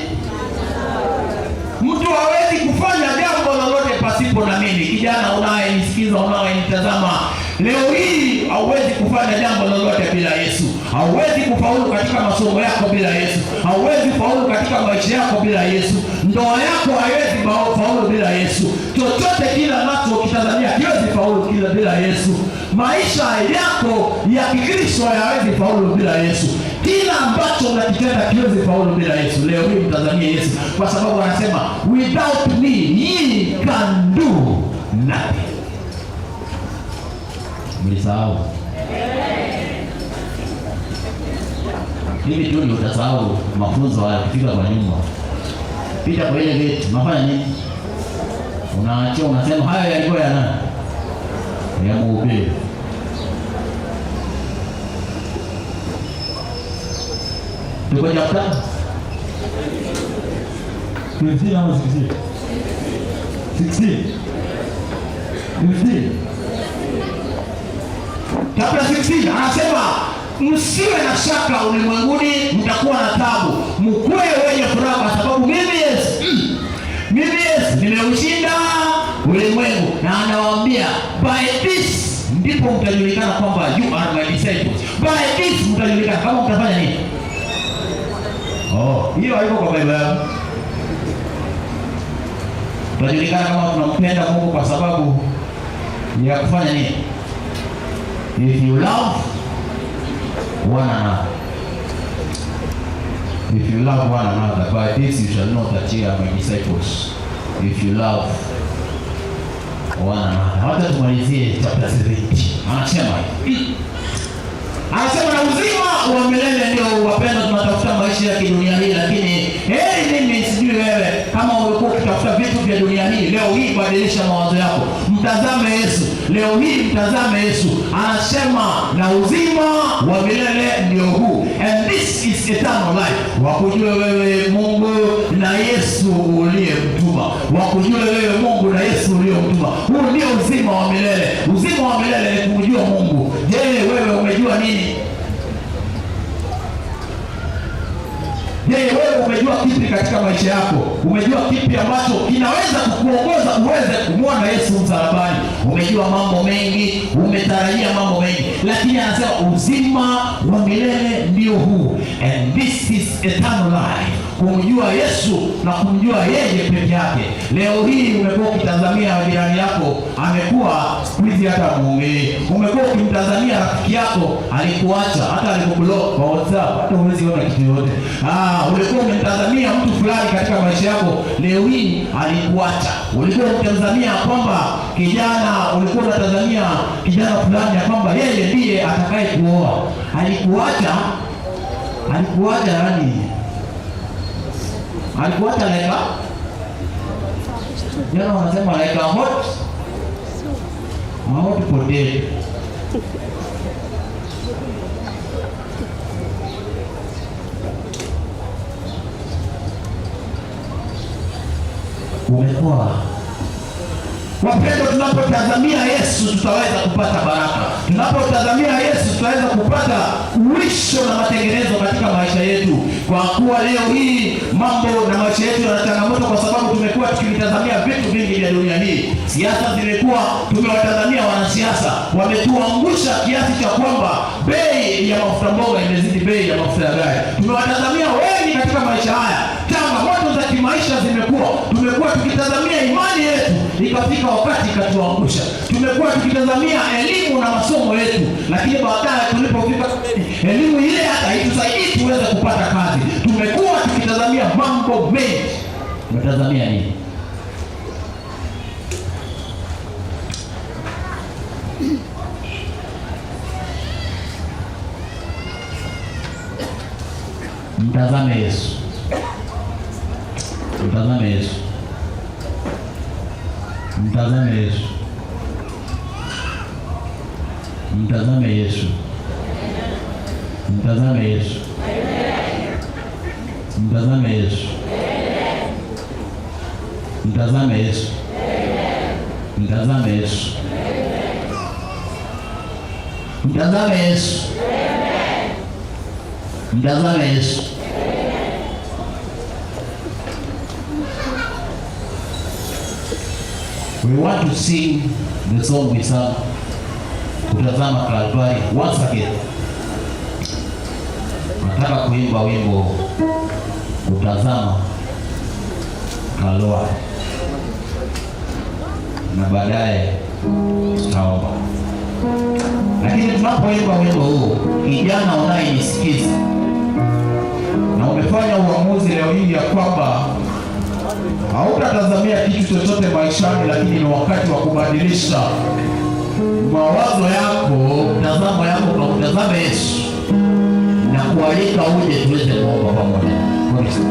mtu hawezi kufanya jambo lolote pasipo na mimi. Kijana unayenisikiza, unayenitazama leo hii, hauwezi kufanya jambo lolote bila Yesu. Hauwezi kufaulu katika masomo yako bila Yesu. Hauwezi kufaulu katika maisha yako bila Yesu. Ndoa yako haiwezi faulu bila Yesu. Chochote kile ambacho ukitazamia kiwezi faulu kila bila Yesu. Maisha yako ya Kikristo hayawezi faulu bila Yesu. Kila ambacho unakitenda kiwezi faulu bila Yesu. Leo hii mtazamie Yesu, kwa sababu anasema without me ye can do nothing. Mlisahau hivi tu ndio utasahau mafunzo haya kufika kwa nyumba. Pita kwa ile gate, unafanya nini? Unaachia, unasema hayo yalikuwa ya nani? Ya mhubiri. Tuko chapter 15 ama 16? 16. 15. Chapter 16 anasema msiwe na shaka, ulimwenguni mtakuwa na tabu, mkuwe wenye furaha kwa sababu mimi Yesu, mimi Yesu nimeushinda ulimwengu. Na anawaambia by this ndipo mtajulikana kwamba you are my disciples. By this mtajulikana kama mtafanya nini? Oh, hiyo haiko kwa Biblia yangu. Tutajulikana kama tunampenda Mungu kwa sababu ya kufanya nini? If you love one another. If you love one another, by this you shall know that ye are my disciples. If you love one another. Hata tumalizie chapter 17. Anasema hivi. Anasema na uzima wa milele ndio wapendwa, tunatafuta maisha ya kidunia hii, lakini heri mimi sijui wewe kama umekuwa ukitafuta vitu vya dunia hii, leo hii badilisha mawazo yako, mtazame Yesu. Leo hii mtazame Yesu. Anasema na uzima wa milele ndio huu, and this is eternal life, wakujue wewe Mungu na Yesu uliyemtuma, wakujue wewe Mungu na Yesu uliyemtuma. Huu ndio uzima wa milele. Uzima wa milele ni kumjua Mungu. Je, wewe umejua nini? Je, wewe umejua kipi katika maisha yako? Umejua kipi ambacho kinaweza kukuongoza uweze kumwona Yesu msalabani? Umejua mambo mengi, umetarajia mambo mengi, lakini anasema uzima wa milele ndio huu, and this is eternal life, kumjua Yesu na kumjua yeye peke yake. Leo hii umekuwa ukitazamia jirani yako amekuwa siku hizi hata muongee, umekuwa ukimtazamia rafiki yako alikuacha, hata alikublock kwa WhatsApp, hata huwezi ona kitu yoyote. Ulikuwa umemtazamia mtu fulani katika maisha yako, leo hii alikuacha. Ulikuwa unamtazamia kwamba kijana, ulikuwa unatazamia kijana fulani ya kwamba yeye ndiye atakaye kuoa, alikuacha, alikuacha yani alikuacha like a, jana wanasema like a hot potato. Umekuwa. Wapendwa, tunapotazamia Yesu tutaweza kupata baraka. Tunapotazamia Yesu tutaweza kupata uisho na matengenezo katika maisha yetu, kwa kuwa leo hii mambo na maisha yetu yana changamoto, kwa sababu tumekuwa tukivitazamia vitu vingi vya dunia hii. Siasa zimekuwa, tumewatazamia wanasiasa, wametuangusha kiasi cha kwamba bei ya mafuta mboga imezidi bei ya mafuta ya gari. Tumewatazamia wengi katika maisha haya, changamoto za kimaisha zimekuwa, tumekuwa tukitazamia imani yetu, ikafika wakati ikatuangusha. Tumekuwa tukitazamia elimu na masomo yetu, lakini baadaye tulipofika elimu ile hata haitusaidii tuweze kupata kazi. Tumekuwa tukitazamia mambo mengi. Umetazamia nini? Mtazame Yesu. Mtazame Yesu, mtazame Yesu, mtazame Yesu, mtazame Yesu, mtazame Yesu, mtazame Yesu, mtazame Yesu, mtazame Yesu, mtazame Yesu. We want to sing the song we sang, Kutazama Kalvari, once again. Nataka kuimba wimbo Kutazama Kalvari, na baadaye tutaomba. Lakini tunapoimba wimbo huu, kijana unayenisikiza na umefanya uamuzi leo hii ya kwamba hautatazamia kitu chochote maishani, lakini ni wakati wa kubadilisha mawazo yako, mtazamo yako, na utazame Yesu, na kualika uje tuweze kuomba pamoja. Kristo.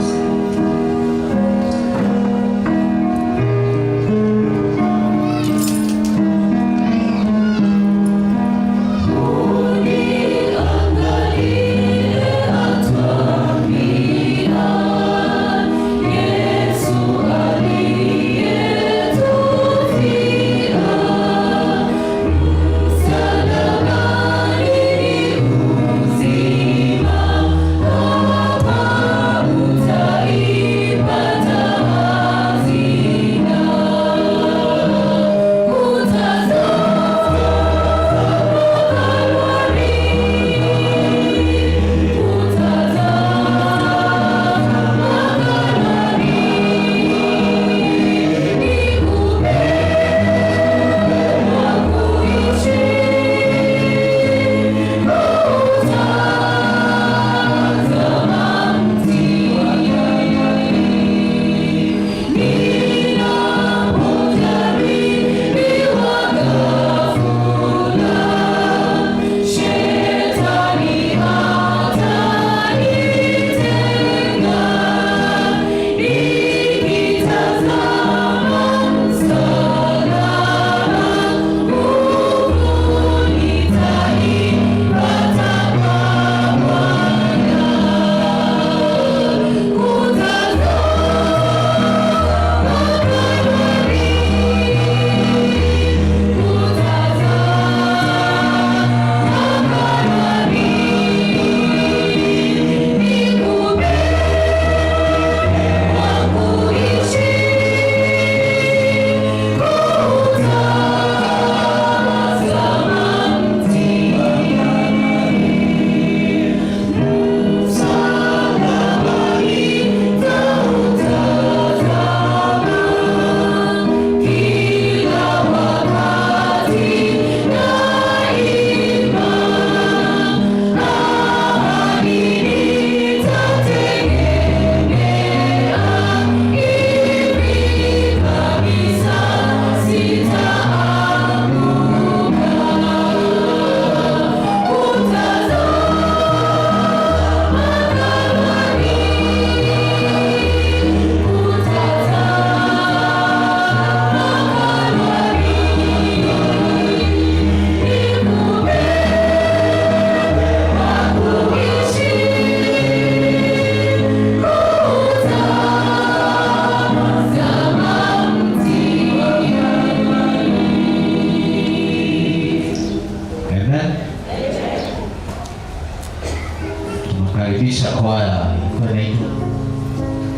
Tunakaribisha kwaya ilikuwa inaitwa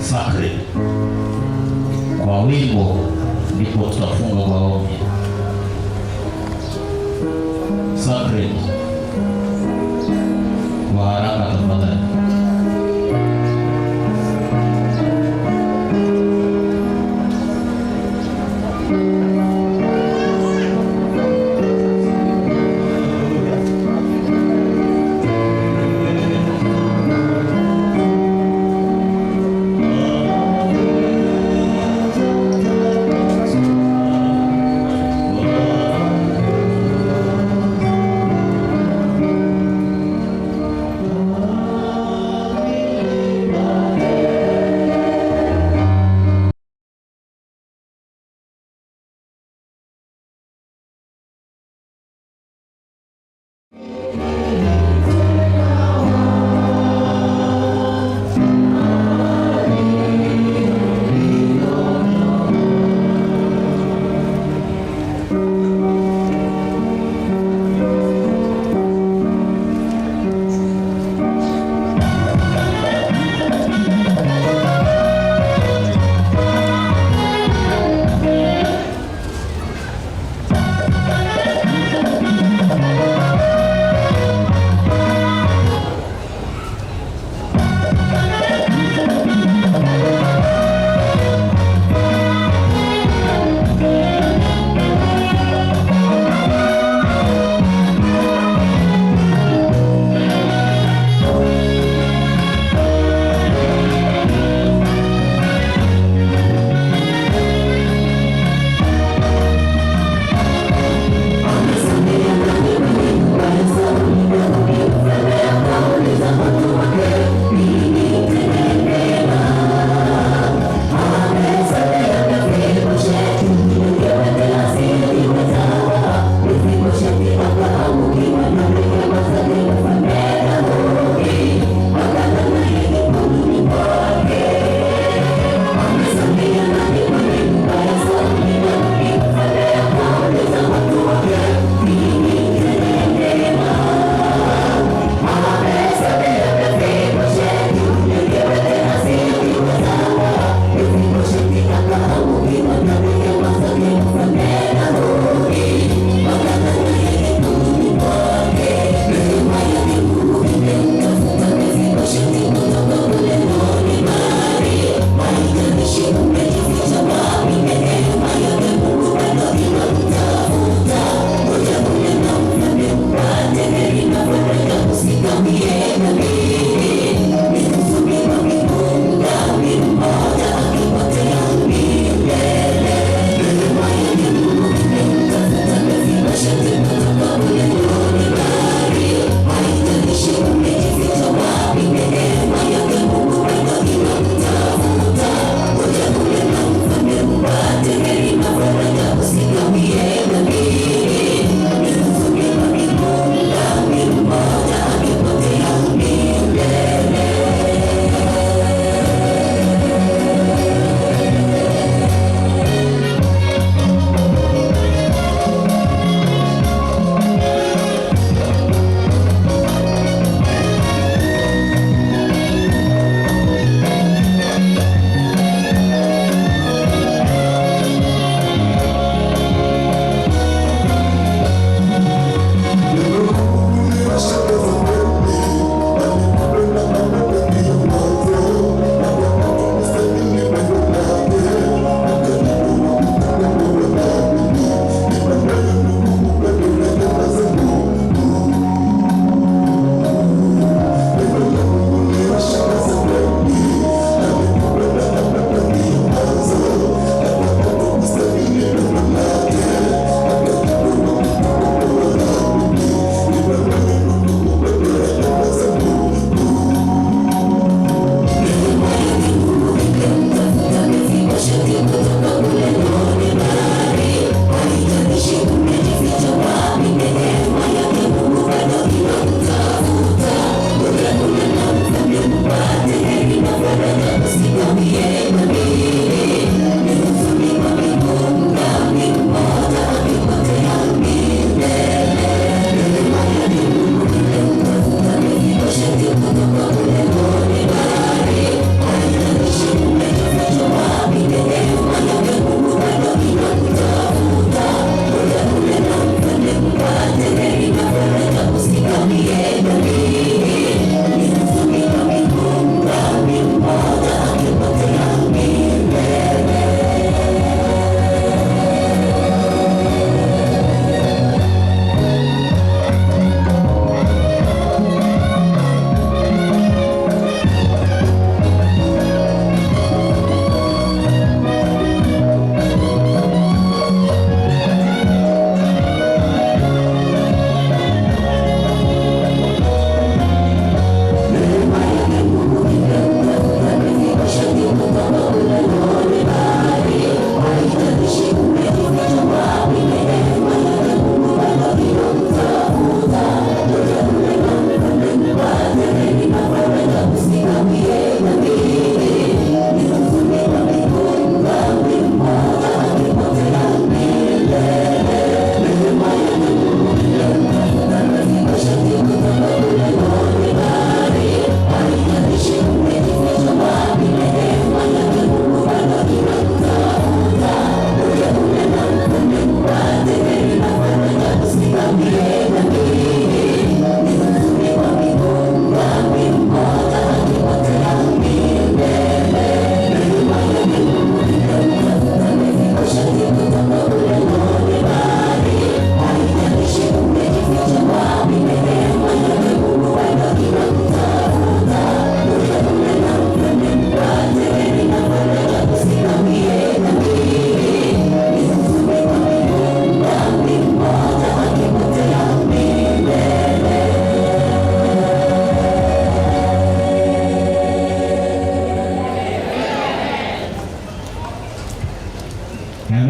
Sacred kwa wimbo, ndipo tutafunga kwa ombi. Sacred kwa haraka tafadhali.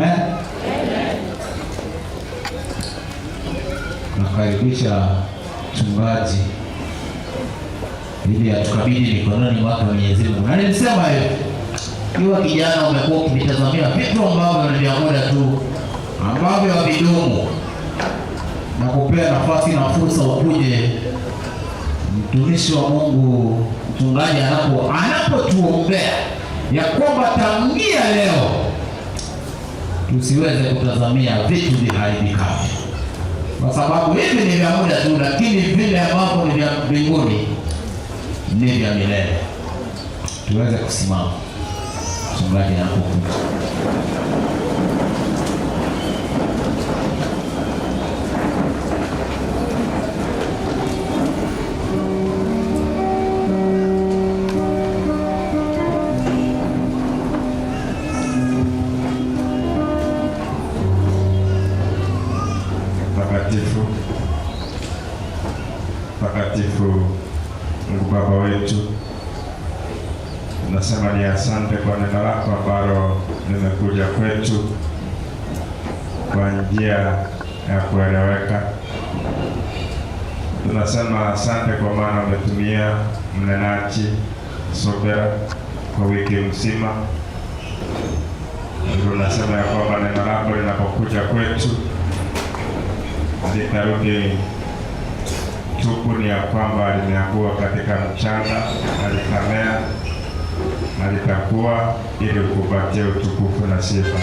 Amen. Nakaribisha mchungaji ili atukabidhi mikononi mwake Mwenyezi Mungu. Na nilisema hivi, ikiwa kijana umekuwa ukivitazamia vitu ambavyo ni vya muda tu, ambavyo havidumu, na kupea nafasi na fursa ukuje mtumishi wa Mungu mchungaji anapotuombea ya kwamba tangia leo tusiweze kutazamia vitu viharibikavyo, kwa sababu hivi ni vya muda tu, lakini vile ambavyo ni vya mbinguni ni vya milele. Tuweze kusimama mchungaji anapokuja. Mtakatifu, mtakatifu Mungu Baba wetu, tunasema ni asante kwa neno lako ambalo limekuja kwetu kwa njia ya kueleweka. Tunasema asante kwa maana umetumia mnenaji Sobera kwa wiki mzima. Tunasema ya kwamba neno lako linapokuja kwetu litarudi tupu, ni ya kwamba limeangua katika mchanga na litamea na litakuwa, ili ukupatie utukufu na sifa.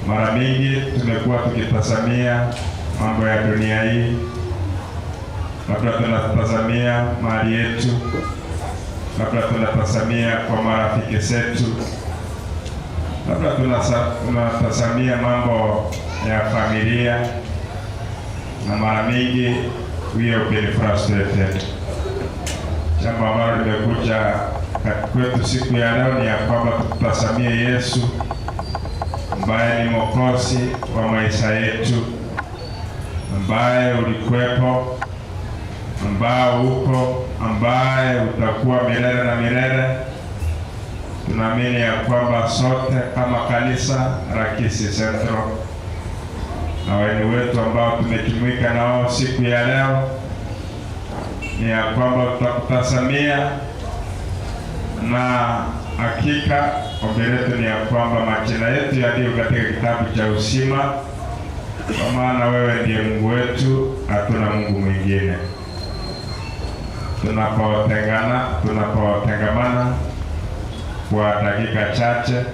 Mara mingi tumekuwa tukitazamia mambo ya dunia hii, labda tunatazamia mali yetu, labda tunatazamia kwa marafiki zetu, labda tunatazamia mambo ya familia, na mara mingi we have been frustrated. Jambo ambalo limekuja kwetu siku ya leo ni ya kwamba tutazamie Yesu ambaye ni Mwokozi wa maisha yetu, ambaye ulikuwepo, ambaye uko, ambaye utakuwa milele na milele. Tunaamini ya kwamba sote kama kanisa la Kisii Central na wageni wetu ambao tumejumuika nao siku ya leo, ni ya kwamba tutakutazamia, na hakika ombi letu ni ya kwamba majina yetu yaliyo katika kitabu cha uzima, kwa maana wewe ndiye Mungu wetu, hatuna Mungu mwingine. Tunapotengamana kwa dakika chache,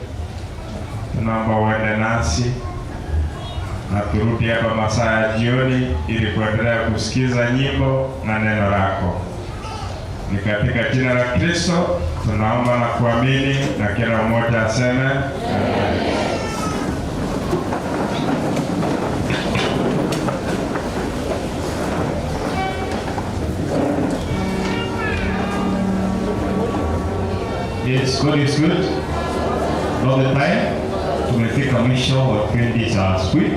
tunaomba uende nasi na turudi hapa masaa ya jioni ili kuendelea kusikiza nyimbo na neno lako. Ni katika jina la Kristo tunaomba na kuamini, na kila mmoja aseme Yes, God is good all the time. Tumefika mwisho wa kipindi cha asubuhi.